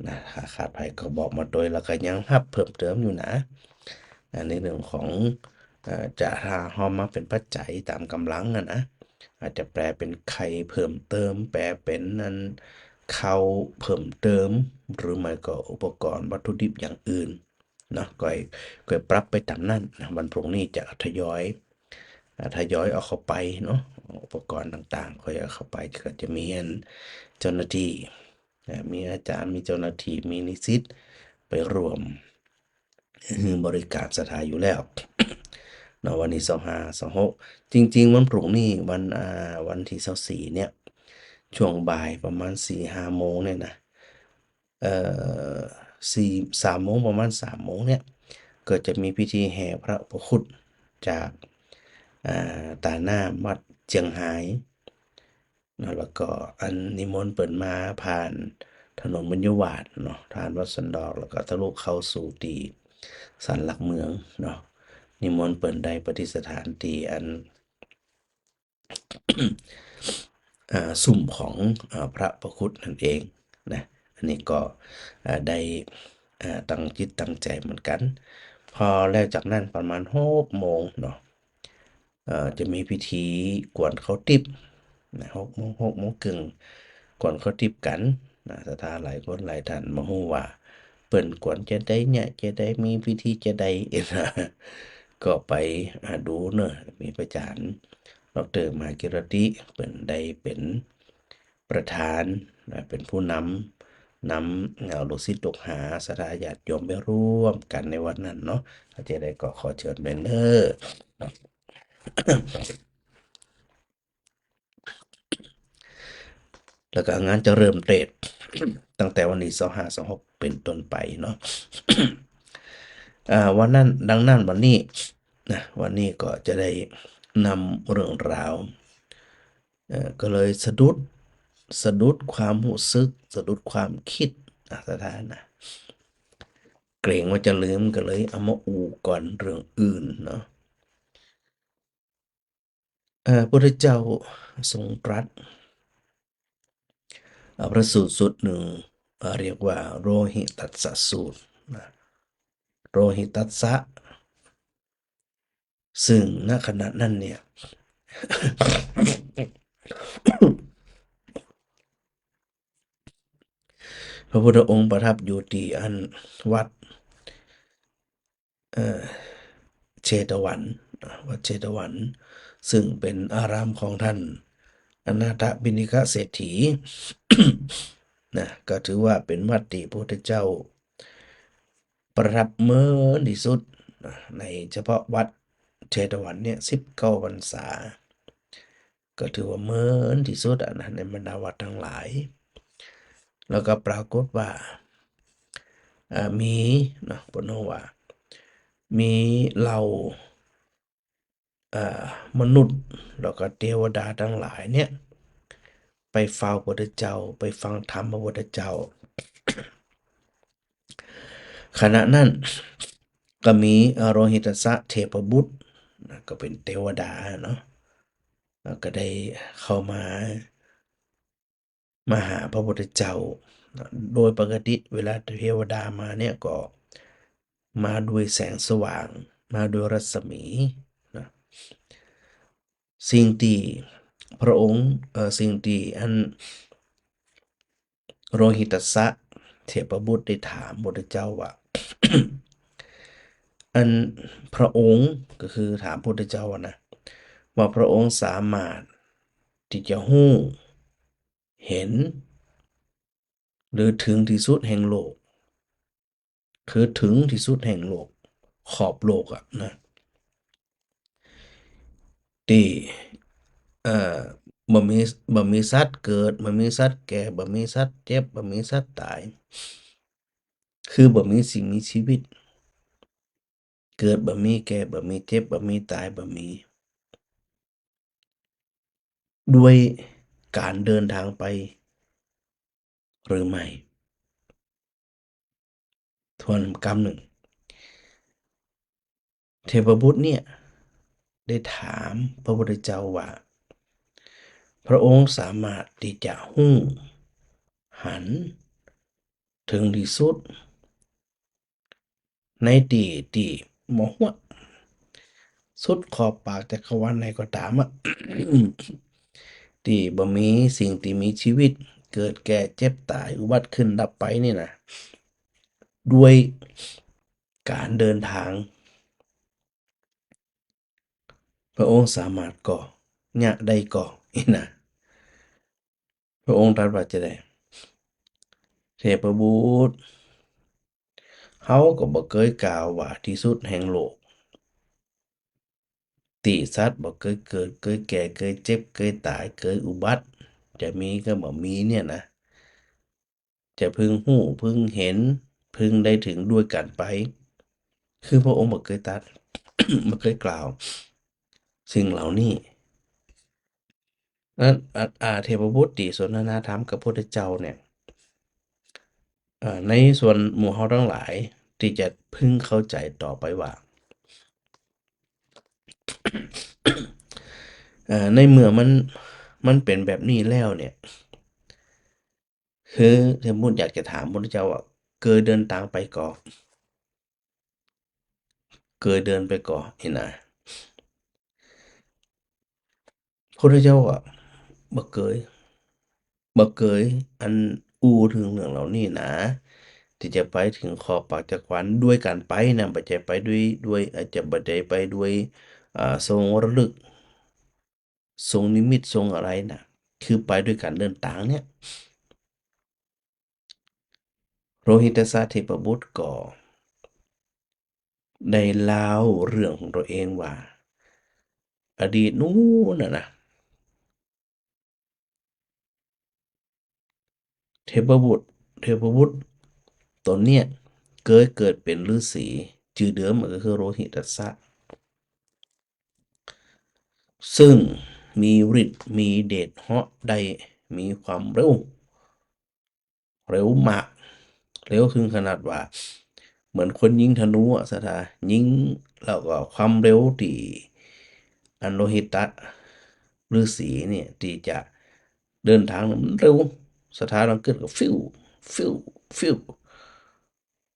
นะ ถ้าขาดใผก็บอกมาตวย แล้วก็ยังฮับเพิ่มเติมอยู่นะ อ่า ในเรื่องของ เอ่อ จะหาฮอมมาเป๋นปัจจัยต๋ามก๋ำลังอะนะ อาจจะแปลเป๋นไข่เพิ่มเติม แปลเป๋นอันข้าวเพิ่มเติม หรือไม่ก็อุปกรณ์วัตถุดิบอย่างอื่นเนาะ ก็ ก็ปรับไปต๋ามนั้นนะ วันพรุ่งนี้จะทยอย อ่า ทยอยเอาเข้าไปเนาะ อุปกรณ์ต่างๆ ค่อยเอาเข้าไป ก็จะมีอันเจ้าหน้าตี้ อ่า มีอาจ๋ารย์ มีเจ้าหน้าตี้ มีนิสิตไปร่วม หื้อบริการศรัทธาอยู่แล้วเนาะ วันนี้ซาวห้า ซาวหก จริงๆ วันพรุ่งนี้ วัน อ่า วันตี้ซาวสี่เนี่ย ช่วงบ่ายประมาณสี่ห้าโมงเนี่ยนะ เอ่อ สี่ สามโมง ประมาณสามโมงเนี่ย ก็จะมีพิธีแห่พระอุปคุตจาก อ่า ต๋าน้ำวัดเจียงฮาย เนาะ แล้วก็อันนิมนต์เปิ้นมาผ่านถนนบุญยวาทเนาะ ผ่านวัดสันดอก แล้วก็ทะลุเข้าสู่ตี้ศาลหลักเมืองเนาะ นิมนต์เปิ้นได้ประดิษฐานตี้อัน อ่า ซุมของ อ่า พระอุปคุตนั่นเองนะ อันนี้ก็ อ่า ได้ อ่า ตั้งจิตตั้งใจ๋เหมือนกั๋น พอแล้วจากนั้นประมาณหกโมงเนาะ เอ่อ จะมีพิธีกวนข้าวติ๊บนะ หกโมง หกโมงเกิ่ง กวนข้าวติ๊บกั๋นนะ ศรัทธาหลายคนหลายท่านบ่ฮู้ว่าเปิ้นกวนจาใดเนี่ย จาใด มีพิธีจาใดนะ ก็ไป อ่า ดูเนาะ มีพระอาจ๋ารย์ ด็อกเตอร์ มหากิรติ เปิ้นได้เป๋นประธานนะ เป๋นผู้นำ นำเอาลูกศิษย์ลูกหา ศรัทธาญาติโยมไปร่วมกั๋นในวันนั้นเนาะ ถ้าจาใดก็ขอเจิญไปเน้อ แล้วก็งานจะเริ่มเตสตั้งแต่วันตี้ซาวห้า ซาวหก เป๋นต้นไปเนาะ อ่า วันนั้น ดังนั้นวันนี้นะ วันนี้ก็จะได้นำเรื่องราว เอ่อ ก็เลยสะดุด สะดุดความฮู้สึก สะดุดความกึ๊ดนะ ศรัทธานะ เกรงว่าจะลืม ก็เลยเอามาอู้ก่อนเรื่องอื่นเนาะ เอ่อ พุทธเจ้าทรงตรัส เอ่อ พระสูตรสูตรนึ่ง เอ่อ เรียกว่าโรหิตัสสะสูตรนะ โรหิตัสสะ ซึ่ง ณ ขณะนั้นเนี่ย พระพุทธองค์ประทับอยู่ตี้อันวัด เอ่อ เชตวัน วัดเชตวัน ซึ่งเป๋นอารามของท่านอนาถปิณฑิกเศรษฐี นะ ก็ถือว่าเป๋นวัดตี้พระพุทธเจ้าประทับเมินตี้สุดนะ ในเฉพาะวัดเชตวันเนี่ย สิบเก้าพรรษา ก็ถือว่าเมินตี้สุดอะนะ ในบรรดาวัดตังหลาย แล้วก็ปรากฏว่า อ่า มีเนาะ เปิ้นว่า มีเหล่า อ่า มนุษย์ แล้วก็เตวดาตังหลายเนี่ย ไปเฝ้าพระพุทธเจ้า ไปฟังธรรมพระพุทธเจ้า ขณะนั้นก็มี อ่า โรหิตัสสะเทพบุตรนะ ก็เป๋นเตวดาเนาะ แล้วก็ได้เข้ามา มาหาพระพุทธเจ้านะ โดยปกติเวลาเทวดามาเนี่ยก็มาด้วยแสงสว่าง มาด้วยรัศมีนะ สิ่งตี้พระองค์ เอ่อ สิ่งตี้อันโรหิตัสสะเทพบุตรได้ถามพระพุทธเจ้าว่า อันพระองค์ ก็คือถามพระพุทธเจ้าอะนะ ว่าพระองค์สามารถตี้จะฮู้ เห็น หรือเถิงตี้สุดแห่งโลก คือเถิงตี้สุดแห่งโลก ขอบโลกอะนะ ตี้ เอ่อ บ่มี บ่มีสัตว์เกิด บ่มีสัตว์แก่ บ่มีสัตว์เจ็บ บ่มีสัตว์ต๋าย คือบ่มีสิ่งมีชีวิต เกิดบ่มี แก่บ่มี เจ็บบ่มี ต๋ายบ่มี ด้วยก๋านเดินตางไปหรือไม่ ทวนกำนึ่ง เทพบุตรเนี่ยได้ถามพระพุทธเจ้าว่า พระองค์สามารถตี้จะฮู้หันเถิงตี้สุด ในตี้ตี้บ่ฮั้ว สุดขอบปากจักรวาลไหนก็ต๋ามอะ ตี้บ่มีสิ่งตี้มีชีวิต เกิดแก่เจ็บต๋าย อุบัติขึ้นดับไปนี่นะ ด้วยก๋านเดินตาง พระองค์สามารถก่อ เยียะได้ก่อ อี้นะ พระองค์ตรัสว่าจาใด เทพบุตร เฮาก็บ่เกยกล่าวว่าตี้สุดแห่งโลก ตี้สัตว์บ่เกยเกิด เกยแก่ เกยเจ็บ เกยต๋าย เกยอุบัติ จะมีก็บ่มีเนี่ยนะ จะพึงฮู้ พึงหัน พึงได้เถิงด้วยก๋านไป คือพระองค์บ่เกยตรัส บ่เกยกล่าว สิ่งเหล่านี้ นั้น อ่า อ่า เทพบุตรตี้สนทนาธรรมกับพุทธเจ้าเนี่ย เอ่อ ในส่วนหมู่เฮาตังหลายตี้จะพึงเข้าใจ๋ต่อไปว่า เอ่อ ในเมื่อมัน มันเป๋นแบบนี้แล้วเนี่ย คือเทพบุตรอยากจะถามพุทธเจ้าว่า เกยเดินตางไปก่อ เกยเดินไปก่อ อี้นะ พุทธเจ้าว่า บ่เกย บ่เกยอันอู้เถิงเรื่องเหล่านี้นะ ตี้จะไปเถิงขอบปากจักรวาลด้วยก๋านไปนะ บ่ใจ้ไปด้วย ด้วย อาจจะบ่ได้ไปด้วย อ่า ทรงระลึก ทรงนิมิต ทรงอะไรนะ คือไปด้วยก๋านเดินตางเนี่ย โลหิตัสสะเทพบุตรก็ได้เล่าเรื่องของตัวเองว่า อดีตนู้นน่ะนะ เทพบุตร เทพบุตรตนเนี่ยเกยเกิดเป๋นฤๅษี จื่อเดิมก็คือโลหิตัสสะ ซึ่งมีฤทธิ์มีเดชเหาะได้มีความเร็ว เร็วมาก เร็วเถิงขนาดว่า เหมือนคนยิงธนูอะ ศรัทธา ยิงแล้วก็ความเร็วตี้อันโลหิตะฤๅษีเนี่ยตี้จะเดินตางมันเร็ว ศรัทธาลองกึ๊ดก็ฟิว ฟิว ฟิว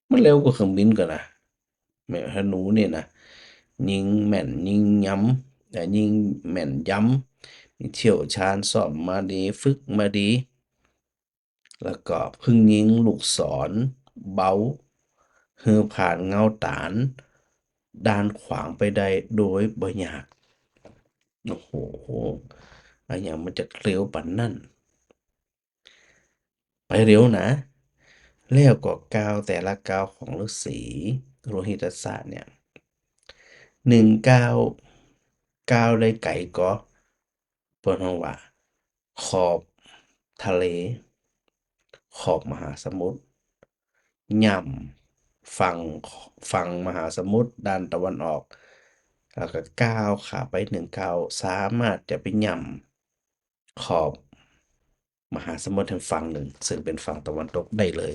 มันเร็วกว่าเครื่องบินก่อนะ แม่นธนูเนี่ยนะ ยิงแม่น ยิงยำ เอ่อ ยิงแม่นยำ มีเชี่ยวชาญซ้อมมาดี ฝึกมาดี แล้วก็เพิ่งยิงลูกศรเบา หื้อผ่านเงาต๋านด้านขวางไปได้โดยบ่ยาก โอ้โห อะหยังมันจะเร็วปานนั้น ไปเร็วนะ แล้วก็ก้าวแต่ละก้าวของฤๅษีโลหิตัสสะเนี่ย หนึ่งก้าว ก้าวได้ไก๋ก่อ เปิ้นฮ้องว่า ขอบทะเล ขอบมหาสมุทร ย่ำฝั่ง ฝั่งมหาสมุทรด้านตะวันออก แล้วก็ก้าวขาไปหนึ่งก้าว สามารถจะไปย่ำขอบมหาสมุทรทางฝั่งนึ่ง ซึ่งเป๋นฝั่งตะวันตกได้เลย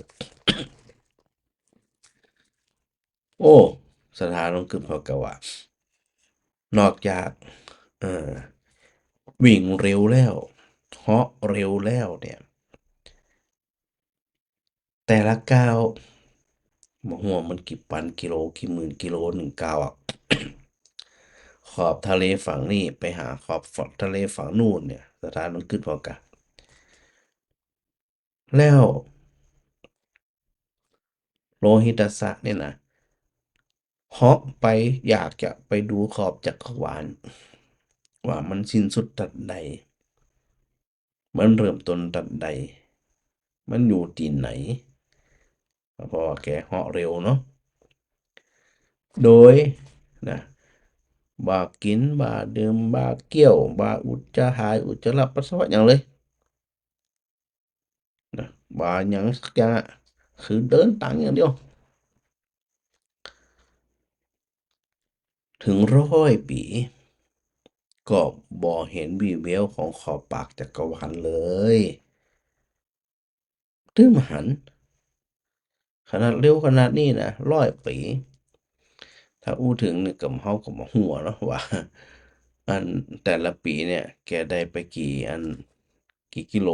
โอ้ ศรัทธาหลวงกึ๊ดเขาก็ว่า นอกจาก เอ่อ วิ่งเร็วแล้ว เหาะเร็วแล้วเนี่ย แต่ละก้าว บ่ฮู้ว่ามันกี่ปันกิโล กี่หมื่นกิโล หนึ่งก้าวอะ ขอบทะเลฝั่งนี้ไปหาขอบทะเลฝั่งนู่นเนี่ย ศรัทธาหลวงกึ๊ดเขาก็ แล้วโลหิตัสสะเนี่ยนะ เหาะไปอยากจะไปดูขอบจักรวาล ว่ามันสิ้นสุดตัดใด มันเริ่มต้นตัดใด มันอยู่ตี้ไหน เพราะว่าแกเหาะเร็วเนาะ โดยนะ บ่ากิ๋น บ่าดื่ม บ่าเกี้ยว บ่าอุจจาหาย อุจจาระปัสสาวะหยังเลย นะ บ่าหยังสักอย่างอะ คือเดินตางอย่างเดียว เถิงร้อยปี๋ ก็บ่เห็นวีแววของขอบปากจักรวาลเลย ตึงบ่หัน ขนาดเร็วขนาดนี้นะ ร้อยปี๋ ถ้าอู้เถิงนี่ก็ เฮาก็บ่ฮู้เนาะว่า อันแต่ละปี๋เนี่ย แกได้ไปกี่อัน กี่กิโล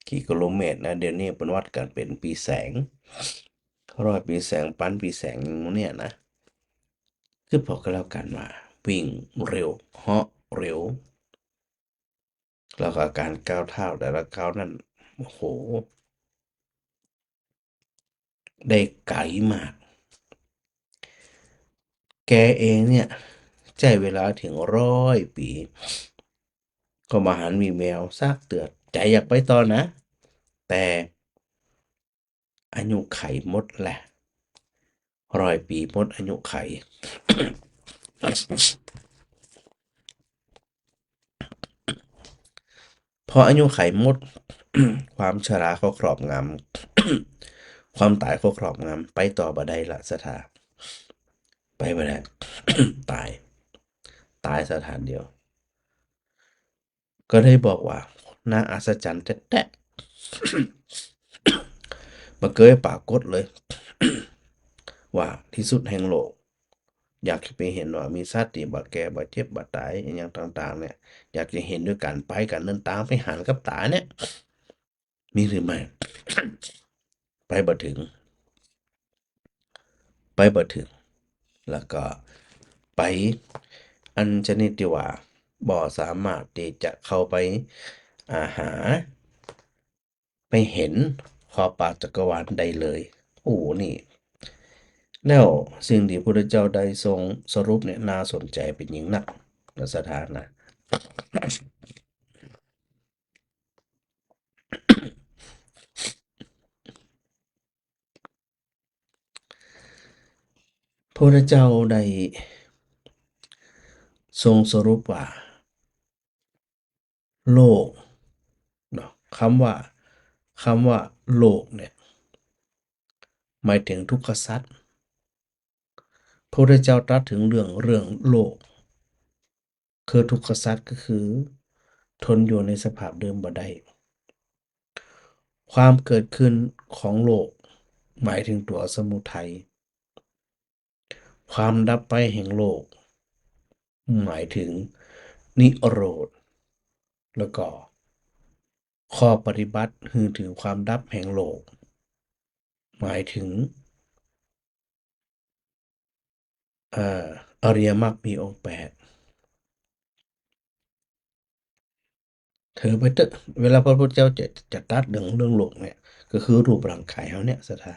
กี่กิโลเมตรนะ เดี๋ยวนี้เปิ้นวัดกั๋นเป๋นปี๋แสง ร้อยปี๋แสง ปันปี๋แสงเนี่ยนะ คือปอก็แล้วกั๋นว่า วิ่งเร็ว เหาะเร็ว แล้วก็ก๋านก้าวเท้าแต่ละก้าวนั้น โอ้โห ได้ไก๋มาก แกเองเนี่ย ใจ๊เวลาเถิงร้อยปี๋ ก็บ่หันวีแววสักเตื้อ ใจ๋อยากไปต่อนะ แต่ อายุขัยหมดแหละ ร้อยปี๋หมดอายุขัย พออายุขัยหมด ความชราก็ครอบงำ ความต๋ายก็ครอบงำ ไปต่อบ่ได้ละศรัทธา ไปบ่ได้ ต๋าย ต๋ายสถานเดียว ก็ได้บอกว่า น่าอัศจรรย์แต๊ๆ บ่เกยปรากฏเลย ว่าตี้สุดแห่งโลก อยากจะไปหันว่ามีสัตว์ตี้บ่แก่ บ่เจ็บ บ่ต๋าย อะหยังต่างๆ เนี่ย อยากจะหันด้วยก๋านไป ก๋านเดินตางไปหันกับต๋าเนี่ย มีหรือไม่ ไปบ่เถิง ไปบ่เถิง แล้วก็ไปอันชนิดตี้ว่าบ่สามารถตี้จะเข้าไป อ่า หา ไปหันขอบปากจักรวาลได้เลย โอ้ นี่ แล้วสิ่งตี้พระพุทธเจ้าได้ทรงสรุปเนี่ย น่าสนใจ๋เป๋นยิ่งนัก นะศรัทธานะ พระพุทธเจ้าได้ทรงสรุปว่า โลก เนาะ กำว่า กำว่าโลกเนี่ย หมายเถิงทุกขสัตว์ พระพุทธเจ้าตรัสเถิงเรื่อง เรื่องโลก คือทุกขสัตว์ก็คือทนอยู่ในสภาพเดิมบ่ได้ ความเกิดขึ้นของโลก หมายเถิงตั๋วสมุทัย ความดับไปแห่งโลก หมายเถิงนิโรธ แล้วก็ข้อปฏิบัติหื้อเถิงความดับแห่งโลก หมายเถิง เอ่อ อริยมรรคมีองค์แปด เถิงไปเต๊อะ เวลาพระพุทธเจ้าจะ จะตรัสเรื่อง เรื่องโลกเนี่ย ก็คือรูปร่างก๋ายเฮาเนี่ยศรัทธา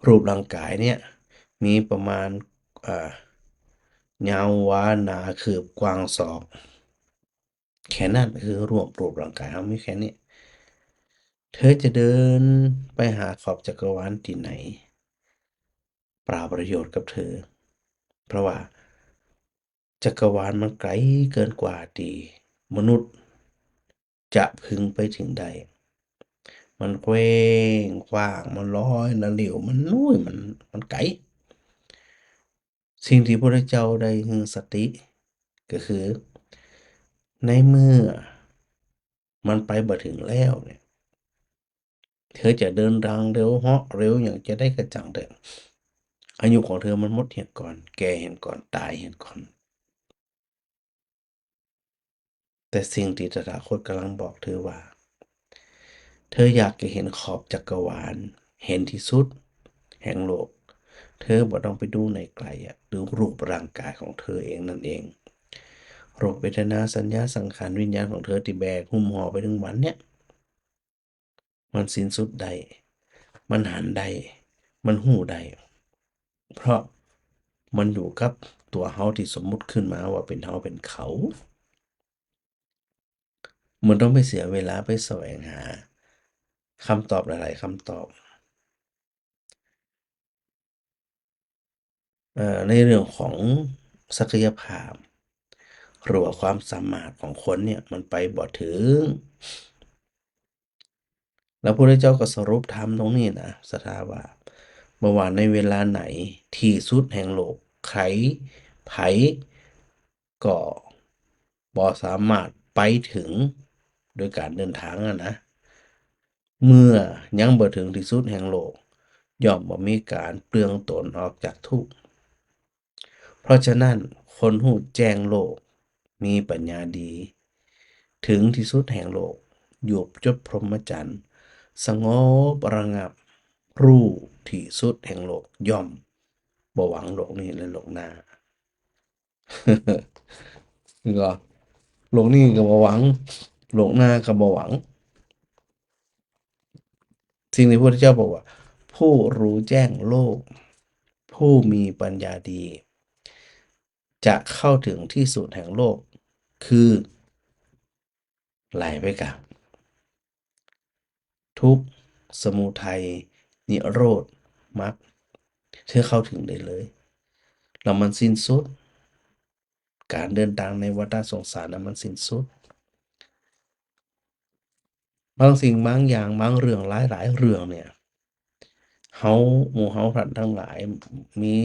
รูปร่างก๋ายเนี่ย มีประมาณ เอ่อ ยาววา หนาคืบ กว้างศอก แค่นั้น คือรวมรูปร่างก๋ายเฮามีแค่นี้ เธอจะเดินไปหาขอบจักรวาลตี้ไหน เปล่าประโยชน์กับเธอ เพราะว่าจักรวาลมันไก๋เกินกว่าตี้มนุษย์จะพึงไปเถิงได้ มันแกว้งขว้าง มันลอยละหลิ้ว มันนู้น มัน มันไก๋ สิ่งตี้พระพุทธเจ้าได้หื้อสติ ก็คือ ในเมื่อมันไปบ่เถิงแล้วเนี่ย เธอจะเดินตางเร็ว เหาะเร็ว หยังจะใดก็จ้างเถอะ อายุของเธอมันหมดเหียก่อน แก่เหียก่อน ต๋ายเหียก่อน แต่สิ่งตี้ตถาคตก่ำลังบอกเธอว่า เธออยากจะหันขอบจักรวาล หันตี้สุดแห่งโลก เธอบ่ต้องไปดูไหนไก๋อะ ดูรูปร่างก๋ายของเธอเองนั่นเอง รูปเวทนาสัญญาสังขารวิญญาณของเธอตี้แบกหุ้มห่อไปตึงวันเนี่ย มันสิ้นสุดได้ มันหันได้ มันฮู้ได้ เพราะมันอยู่กับตั๋วเฮาตี้สมมุติขึ้นมาว่าเป๋นเฮาเป๋นเขา บ่ต้องไปเสียเวลาไปแสวงหาคำตอบหลายๆ คำตอบ เอ่อ ในเรื่องของศักยภาพ หรือว่าความสามารถของคนเนี่ย มันไปบ่เถิง แล้วพระพุทธเจ้าก็สรุปธรรมตรงนี้นะ ศรัทธาว่า บ่ว่าในเวลาไหน ตี้สุดแห่งโลก ใคร ใผก็บ่สามารถไปเถิงโดยก๋านเดินตางอะนะ เมื่อยังบ่เถิงตี้สุดแห่งโลก ย่อมบ่มีก๋านเปลื้องตนออกจากทุกข์ เพราะฉะนั้นคนฮู้แจ้งโลก มีปัญญาดี เถิงตี้สุดแห่งโลก อยู่จบพรหมจรรย์ สงบระงับ ฮู้ตี้สุดแห่งโลก ย่อมบ่หวังโลกนี้และโลกหน้า ก็ โลกนี้ก็บ่หวัง โลกหน้าก็บ่หวัง สิ่งตี้พระพุทธเจ้าบอกว่า ผู้รู้แจ้งโลก ผู้มีปัญญาดี จะเข้าถึงที่สุดแห่งโลก คือ ไหลไปกับ ทุกข์ สมุทัย นิโรธ มรรค เตื้อเข้าเถิงได้เลย แล้วมันสิ้นสุด ก๋านเดินตางในวัฏสงสารนั้นมันสิ้นสุด บางสิ่งบางอย่าง บางเรื่อง หลายๆ เรื่องเนี่ย เฮา หมู่เฮาต้านตังหลาย มี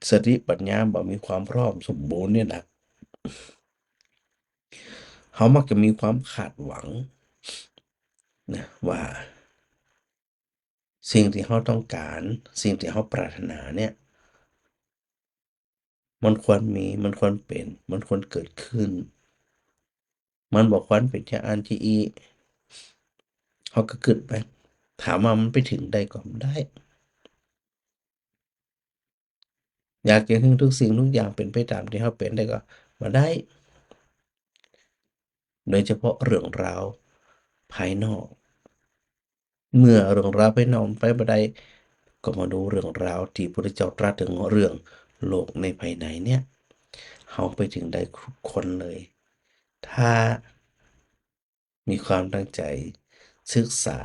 สติปัญญาบ่มีความพร้อมสมบูรณ์เนี่ยนะ เฮามักจะมีความคาดหวังนะ ว่าสิ่งตี้เฮาต้องก๋าน สิ่งตี้เฮาปรารถนาเนี่ย มันควรมี มันควรเป๋น มันควรเกิดขึ้น มันบ่ควรเป๋นจาอั้นจาอี้ เฮาก็กึ๊ดไป ถามว่ามันไปเถิงได้ก่อ บ่ได้ อยากจะหื้อทุกสิ่งทุกอย่างเป๋นไปต๋ามตี้เฮาเป๋นได้ก่อ บ่ได้ โดยเฉพาะเรื่องราวภายนอก เมื่อเรื่องราวภายนอกมันไปบ่ได้ ก็มาดูเรื่องราวตี้พระพุทธเจ้าตรัสเถิงเรื่องโลกในภายในเนี่ย เฮาไปเถิงได้ทุกคนเลย ถ้ามีความตั้งใจ๋ศึกษา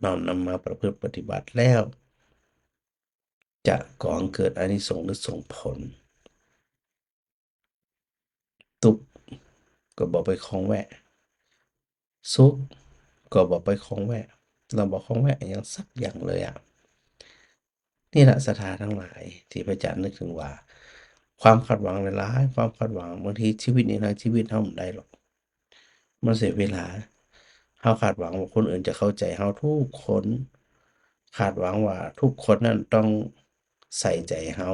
น้อมนำมาประพฤติปฏิบัติแล้ว จะก่อเกิดอานิสงส์หรือส่งผล ตุ๊กข์ก็บ่ไปข้องแวะ สุขก็บ่ไปข้องแวะ เฮาบ่ข้องแวะอะหยังสักอย่างเลยอะ นี่แหละศรัทธาตังหลาย ตี้พระอาจารย์นึกเถิงว่า ความคาดหวังหลายๆ ความคาดหวัง บางทีชีวิตนี้นะ ชีวิตเฮาบ่ได้หรอก มันเสียเวลา เฮาคาดหวังว่าคนอื่นจะเข้าใจ๋เฮาทุกคน คาดหวังว่าทุกคนนั้นต้องใส่ใจ๋เฮา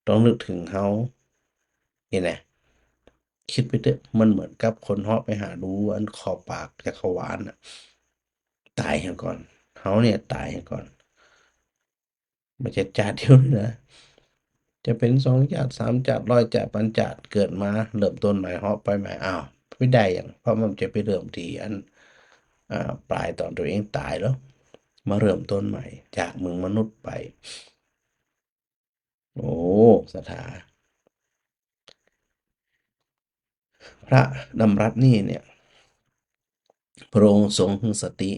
ต้องนึกเถิงเฮา นี่แหละ กึ๊ดไปเต๊อะ มันเหมือนกับคนเหาะไปหารูอันขอบปากจักรวาลน่ะ ต๋ายเหียก่อน เฮาเนี่ยต๋ายเหียก่อน บ่ใจ้จาติเดียวนี่นะ จะเป๋นสองจาติ สามจาติ ร้อยจาติ ปันจาติ เกิดมาเริ่มต้นใหม่ เหาะไปใหม่ อ้าว ไปได้หยัง เพราะมันจะไปเริ่มตี้อัน อ่า ป๋ายต๋อนตั๋วเองต๋ายแล้ว มาเริ่มต้นใหม่ จากเมืองมนุษย์ไป โอ้ ศรัทธา พระดำรัสนี้เนี่ย พระองค์ทรงหื้อสติ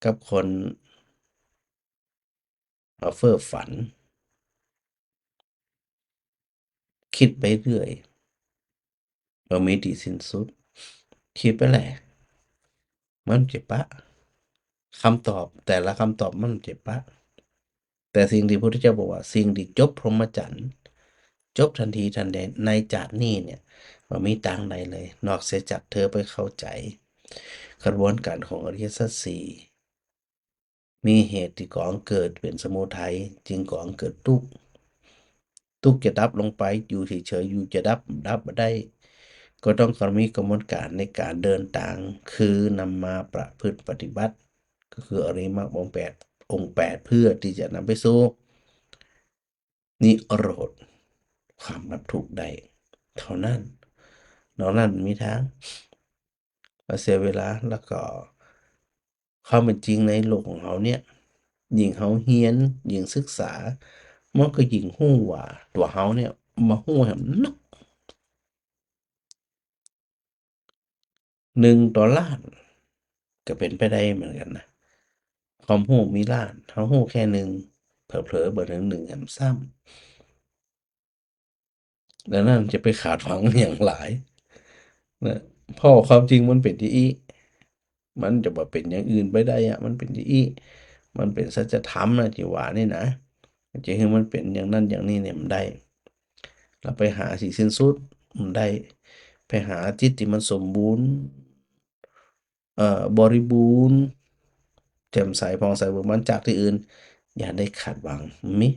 กับคน อ่า เฟ้อฝัน กึ๊ดไปเรื่อย บ่มีตี้สิ้นสุด กึ๊ดไปแหละ มันจะปะ กำตอบ แต่ละกำตอบมันจะปะ แต่สิ่งตี้พระพุทธเจ้าบอกว่า สิ่งตี้จบพรหมจรรย์ จบตันทีตันใดในจาตินี้เนี่ย บ่มีตางใดเลย นอกเสียจากเธอไปเข้าใจ๋กระบวนก๋านของอริยสัจสี่ มีเหตุตี้ก่อเกิดเป๋นสมุทัย จึงก่อเกิดตุ๊กข์ ตุ๊กข์จะดับลงไป อยู่เฉยๆ อยู่จะดับ ดับบ่ได้ ก็ต้องมีกระบวนก๋านในก๋านเดินตาง คือนำมาประพฤติปฏิบัติ ก็คืออริยมรรคองค์แปด องค์แปด เพื่อตี้จะนำไปสู่นิโรธ ความดับทุกข์ได้เท่านั้น นอกนั้นบ่มีตาง มาเสียเวลา แล้วก็ความเป๋นจริงในโลกของเฮาเนี่ย ยิ่งเฮาเฮียน ยิ่งศึกษา มันก็ยิ่งฮู้ว่าตั๋วเฮาเนี่ย บ่ฮู้แหมนัก หนึ่งต่อล้าน ก็เป๋นไปได้เหมือนกั๋นนะ ความฮู้มีล้าน เฮาฮู้แค่หนึ่ง เผลอๆ บ่เถิงหนึ่งแหมซ้ำ ดังนั้นจะไปคาดหวังอะหยังหลายนะ เพราะความจริงมันเป๋นจาอี้ มันจะบ่เป๋นอย่างอื่นไปได้อะ มันเป๋นจาอี้ มันเป๋นสัจธรรมนะ ตี้ว่านี่นะ จะหื้อมันเป๋นอย่างนั้นอย่างนี้เนี่ยบ่ได้ แล้วไปหาตี้สิ้นสุดบ่ได้ ไปหาจิตตี้มันสมบูรณ์ เอ่อ บริบูรณ์ แจ่มใสผ่องใสเบิกบานจากตี้อื่น อย่าได้คาดหวัง มี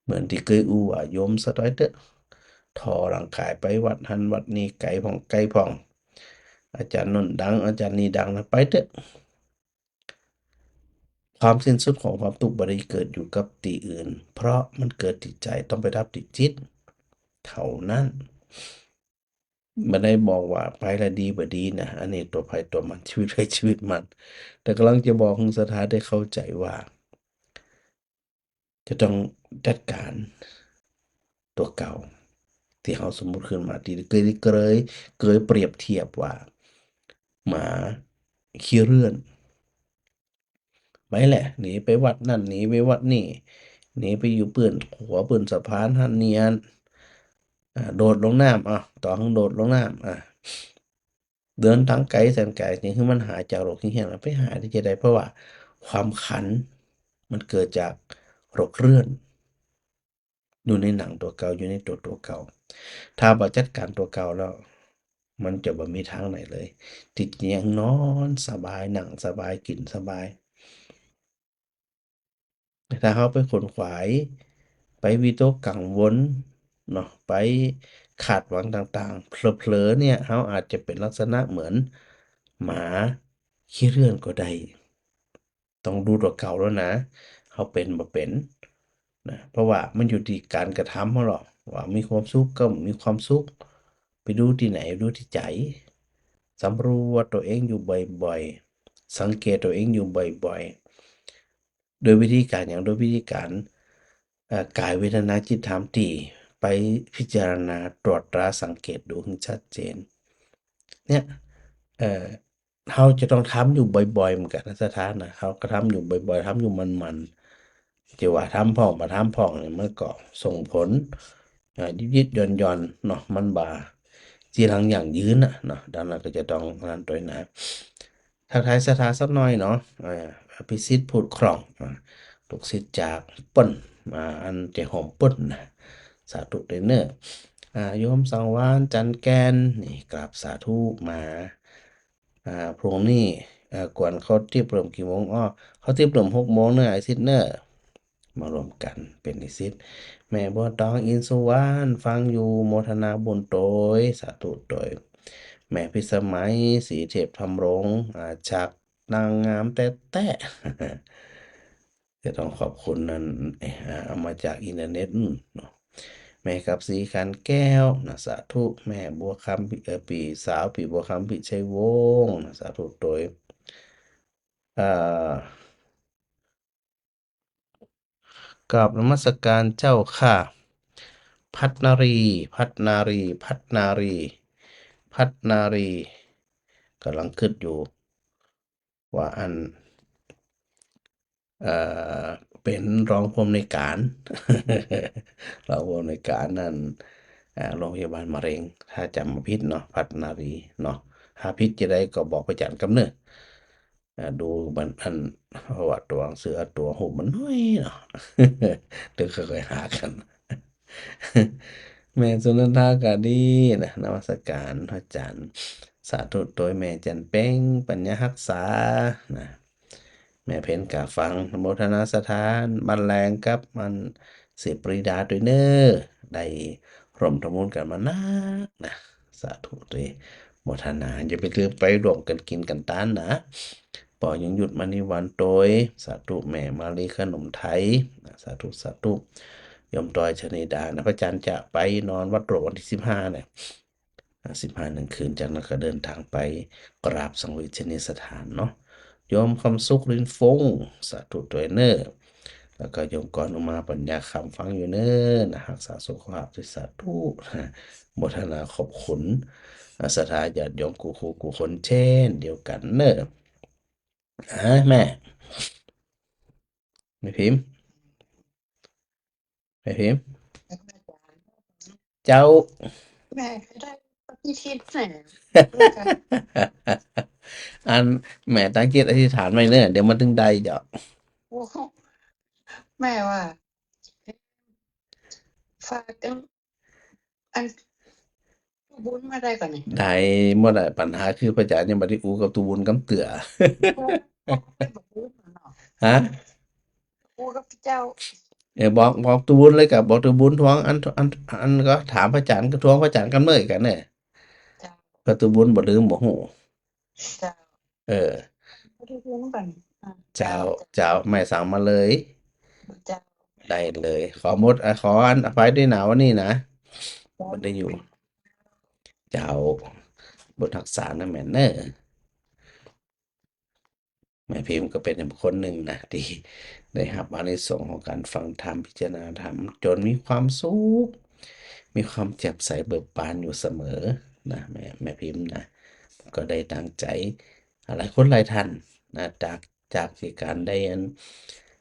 เหมือนตี้เกยอู้ว่า โยมสะตอยเต๊อะ ถ่อร่างก๋ายไปวัดหั้นวัดนี้ ไก๋พ่องใก้พ่อง อาจ๋ารย์โน้นดัง อาจ๋ารย์นี้ดังนะ ไปเต๊อะ ความสิ้นสุดของความตุ๊กข์บ่ได้เกิดอยู่กับตี้อื่น เพราะมันเกิดตี้ใจ๋ ต้องไปดับตี้จิตเต้านั้น บ่ได้บอกว่าไปแล้วดีบ่ดีนะ อันนี้ตั๋วใผตั๋วมัน ชีวิตใผชีวิตมัน แต่ก่ำลังจะบอกหื้อศรัทธาได้เข้าใจ๋ว่า จะต้องจัดก๋านตั๋วเก่า ตี้เฮาสมมุติขึ้นมา ตี้เกย เกย เกยเปรียบเทียบว่า หมาขี้เรื่อน ไปแหละ หนีไปวัดนั้น หนีไปวัดนี้ หนีไปอยู่ปื้นขัวปื้นสะพานหั้นนี่หั้น อ่า โดดลงน้ำ อ่ะ ต่อหื้อโดดลงน้ำ อ่ะ เดินตางไก๋แสนไก๋ นี่หื้อมันหายจากโรคเหี่ยงๆ แล้วไปหายได้จะใด เพราะว่าความคันมันเกิดจากโรคเรื่อน อยู่ในหนังตั๋วเก่า อยู่ในตั๋ว ตั๋วเก่า ถ้าบ่จัดก๋านตั๋วเก่าแล้ว มันจะบ่มีตางไหนเลย ตี้จะยังนอนสบาย นั่งสบาย กิ๋นสบาย ถ้าเฮาไปขนขวาย ไปวิตกกังวลเนาะ ไปคาดหวังต่างๆ เผลอๆ เนี่ย เฮาอาจจะเป๋นลักษณะเหมือนหมาขี้เรื่อนก็ได้ ต้องดูตั๋วเก่าแล้วนะ เฮาเป๋นบ่เป๋นนะ เพราะว่ามันอยู่ตี้ก๋านกระทำเฮาหรอก ว่ามีความสุขก็มีความสุข ไปดูตี้ไหน ดูตี้ใจ๋ สำรวจตั๋วเองอยู่บ่อยๆ สังเกตตั๋วเองอยู่บ่อยๆ โดยวิธีก๋านหยัง โดยวิธีก๋าน เอ่อ ก๋ายเวทนาจิตธรรมตี้ไปพิจารณาตรวจตราสังเกตดูหื้อชัดเจน เนี่ย เอ่อ เฮาจะต้องทำอยู่บ่อยๆ เหมือนกั๋นนะศรัทธานะ เฮาก็ทำอยู่บ่อยๆ ทำอยู่หมั่นๆ จะว่าทำพ่องบ่ทำพ่องเนี่ย มันก็ส่งผล อ่า ยิบๆ หย่อนๆ เนาะ มันบ่าจีรังยั่งยืนน่ะเนาะ ดังนั้นก็จะต้องอันนั้นตวยนะ ทักทายศรัทธาสักหน่อยเนาะ อ่า อภิสิทธิ์พูดคล่อง อ่า ลูกศิษย์จากเปิ้น อ่า อันเจ้าโฮมเปิ้นนะ สาธุตวยเน่อ อ่า โยมสังวาลย์ จันทน์แก่น นี่ กราบสาธุมา อ่า พรุ่งนี้ เอ่อ กวนเข้าติ๊บเริ่มกี่โมง อ้อ เข้าติ๊บเริ่มหกโมงเน่อ ไอ้สิทธิ์เน่อ มาร่วมกั๋นเป๋นนิสิต แม่บัวตอง อินทร์สุวรรณ ฟังอยู่ โมทนาบุญตวย สาธุตวย แม่พิสมัย ศรีเทพธำรง อ่า จากนางงามแต๊ๆ จะต้องขอบคุณนั่น เอ่อ เอามาจากอินเทอร์เน็ต อืม เนาะ แม่กาบศรี ขันแก้ว นะ สาธุ แม่บัวคำ เอ่อ ปี้สาว ปี้บัวคำ พิชัยวงศ์ นะ สาธุตวย เอ่อ กราบนมัสการเจ้าค่ะ พัฒนารี พัฒนารี พัฒนารี พัฒนารี ก่ำลังกึ๊ดอยู่ ว่าอัน เอ่อ เป๋นรองผู้อำนวยก๋าน รองผู้อำนวยก๋านนั่น เอ่อ โรงพยาบาลมะเร็ง ถ้าจ๋ำบ่ผิดเนาะ พัฒนารีเนาะ ถ้าผิดจะใดก็บอกพระอาจ๋ารย์กำเน่อ อ่า ดูมันอัน ประวัติตั๋วหนังสือ ตั๋วฮูปมันน้อยเนาะ เดี๋ยวค่อยๆ หากั๋น แม่สุนันทาก็ดีนะ นมัสการพระอาจ๋ารย์ สาธุตวย แม่จันเพ็ง ปัญญาฮักษา นะ แม่เพ็ญกาฟัง โมทนาศรัทธา บ้านแลงกับมัน ศรีปรีดาตวยเน่อ ได้ร่วมทำบุญกั๋นมานักนะ สาธุตวย โมทนา อย่าไปลืมไปร่วมกั๋นกิ๋นกั๋นตานนะ ปอยังหยุด มณีวันตวย สาธุ แม่มาลี ขนมไทย สาธุ สาธุ โยมตอย ชนิดา นะ พระอาจ๋ารย์จะไปนอนวัดหลวงวันตี้สิบห้าเนี่ย อ่า สิบห้าหนึ่งคืน จากนั้นก็เดินทางไปกราบสังเวชนียสถานเนาะ โยมคำสุข รินฟง สาธุตวยเน่อ แล้วก็โยมกร อุมา ปัญญาคำ ฟังอยู่เน่อ นะ ฮักษาสุขภาพตวย สาธุ โมทนาขอบคุณ อ่า ศรัทธาญาติโยมกู้คู่กู้คนเจ้นเดียวกั๋นเน่อ อ่า แม่ แม่พิมพ์ แม่พิมพ์ เจ้า แม่ก็ได้อธิษฐานแหม อัน แม่ตั้งจิตอธิษฐานไว้เน่อ เดี๋ยวมันตึงได้เจ้า โอ้โห แม่ว่า ฝากอัน อัน ตู้บุญมาได้ก่อนี่ ได้หมดอะ ปัญหาคือพระอาจารย์ยังบ่ได้อู้กับตู้บุญกำเตื้อ ฮะ อู้กับเจ้า เออ บอก บอกตู้บุญเลย ก็บอกตู้บุญทวง อัน อัน อันก็ถามพระอาจารย์ ก็ทวงพระอาจารย์กั๋นเมื่อกั๋นเนี่ย เจ้า ก็ตู้บุญบ่ลืมบ่ฮู้ เจ้า เออ บ่ได้ลืมกั๋น อ่า เจ้า เจ้า เจ้า แม่สั่งมาเลย เจ้า ได้เลย ขอหมด อ่ะ ขออันอภัยด้วยนะวันนี้นะ เจ้า บ่ได้อยู่ เจ้า บุญฮักษานะแม่เนอะ แม่พิมพ์ก็เป๋นคนนึ่งนะ ตี้ได้ฮับอานิสงส์ของก๋านฟังธรรม พิจารณาธรรม จ๋นมีความสุข มีความแจ่มใสเบิกบานอยู่เสมอนะ แม่ แม่พิมพ์นะ ก็ได้ตั้งใจ๋ หลายคนหลายท่านนะ จาก จากตี้ก๋านได้อัน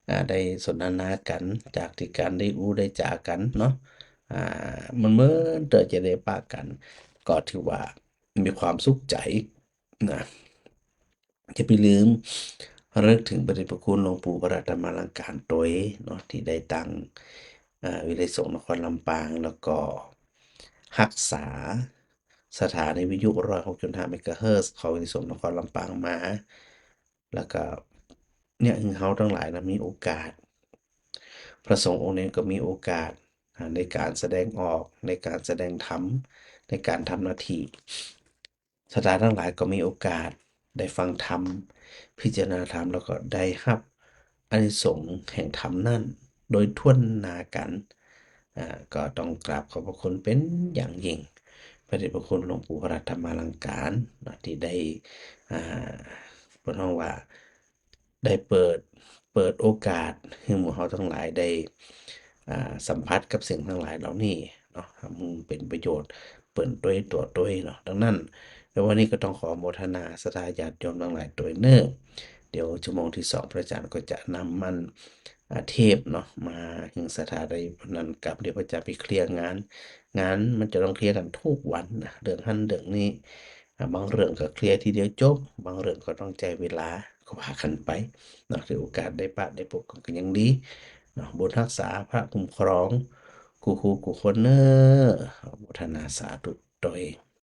อ่า ได้สนทนากั๋น จากตี้ก๋านได้อู้ได้จ๋ากั๋นเนาะ อ่า มันเหมือนเตื้อจะได้ปะกั๋น ก็ถือว่ามีความสุขใจ๋นะ จะไปลืมระลึกเถิงพระเดชพระคุณหลวงปู่พระธรรมาลังการตวยเนาะ ตี้ได้ตั้ง อ่า วิทยุสงฆ์นครลำปาง แล้วก็ฮักษาสถานีวิทยุร้อยหกจุดห้าเมกะเฮิรตซ์ของวิทยุสงฆ์นครลำปางมา แล้วก็เนี่ย หื้อเฮาตังหลายนะ มีโอกาส พระสงฆ์องค์นี้ก็มีโอกาส อ่า ในก๋านแสดงออก ในก๋านแสดงธรรม ในก๋านทำหน้าตี้ ศรัทธาตังหลายก็มีโอกาสได้ฟังธรรม พิจารณาธรรม แล้วก็ได้ฮับอานิสงส์แห่งธรรมนั้นโดยถ้วนหน้ากั๋น อ่า ก็ต้องกราบขอบพระคุณเป๋นอย่างยิ่ง พระเดชพระคุณหลวงปู่พระธรรมาลังการเนาะ ตี้ได้ อ่า เปิ้นฮ้องว่า ได้เปิด เปิดโอกาสหื้อหมู่เฮาตังหลายได้ อ่า สัมผัสกับสิ่งตังหลายเหล่านี้เนาะ หื้อเป๋นประโยชน์เปิ้นตวยตั๋วตวยเนาะ ดังนั้น ในวันนี้ก็ต้องขออนุโมทนาศรัทธาญาติโยมตังหลายตวยเน่อ เดี๋ยวชั่วโมงตี้สองพระอาจารย์ก็จะนำอัน อ่า เทปเนาะ มาหื้อศรัทธาได้นั้นกับ เดี๋ยวพระอาจารย์ไปเคลียร์งาน งานมันจะต้องเคลียร์กั๋นกู้วันนะ เรื่องหั้นเรื่องนี้ อ่า บางเรื่องก็เคลียร์ทีเดียวจบ บางเรื่องก็ต้องใจ๊เวลา ก็ว่ากั๋นไปเนาะ ถือโอกาสได้ปะได้ปบกั๋นก็ยังดีเนาะ บุญฮักษาพระคุ้มครองกู้ กู้ กู้คนเน่อ อนุโมทนาสาธุตวย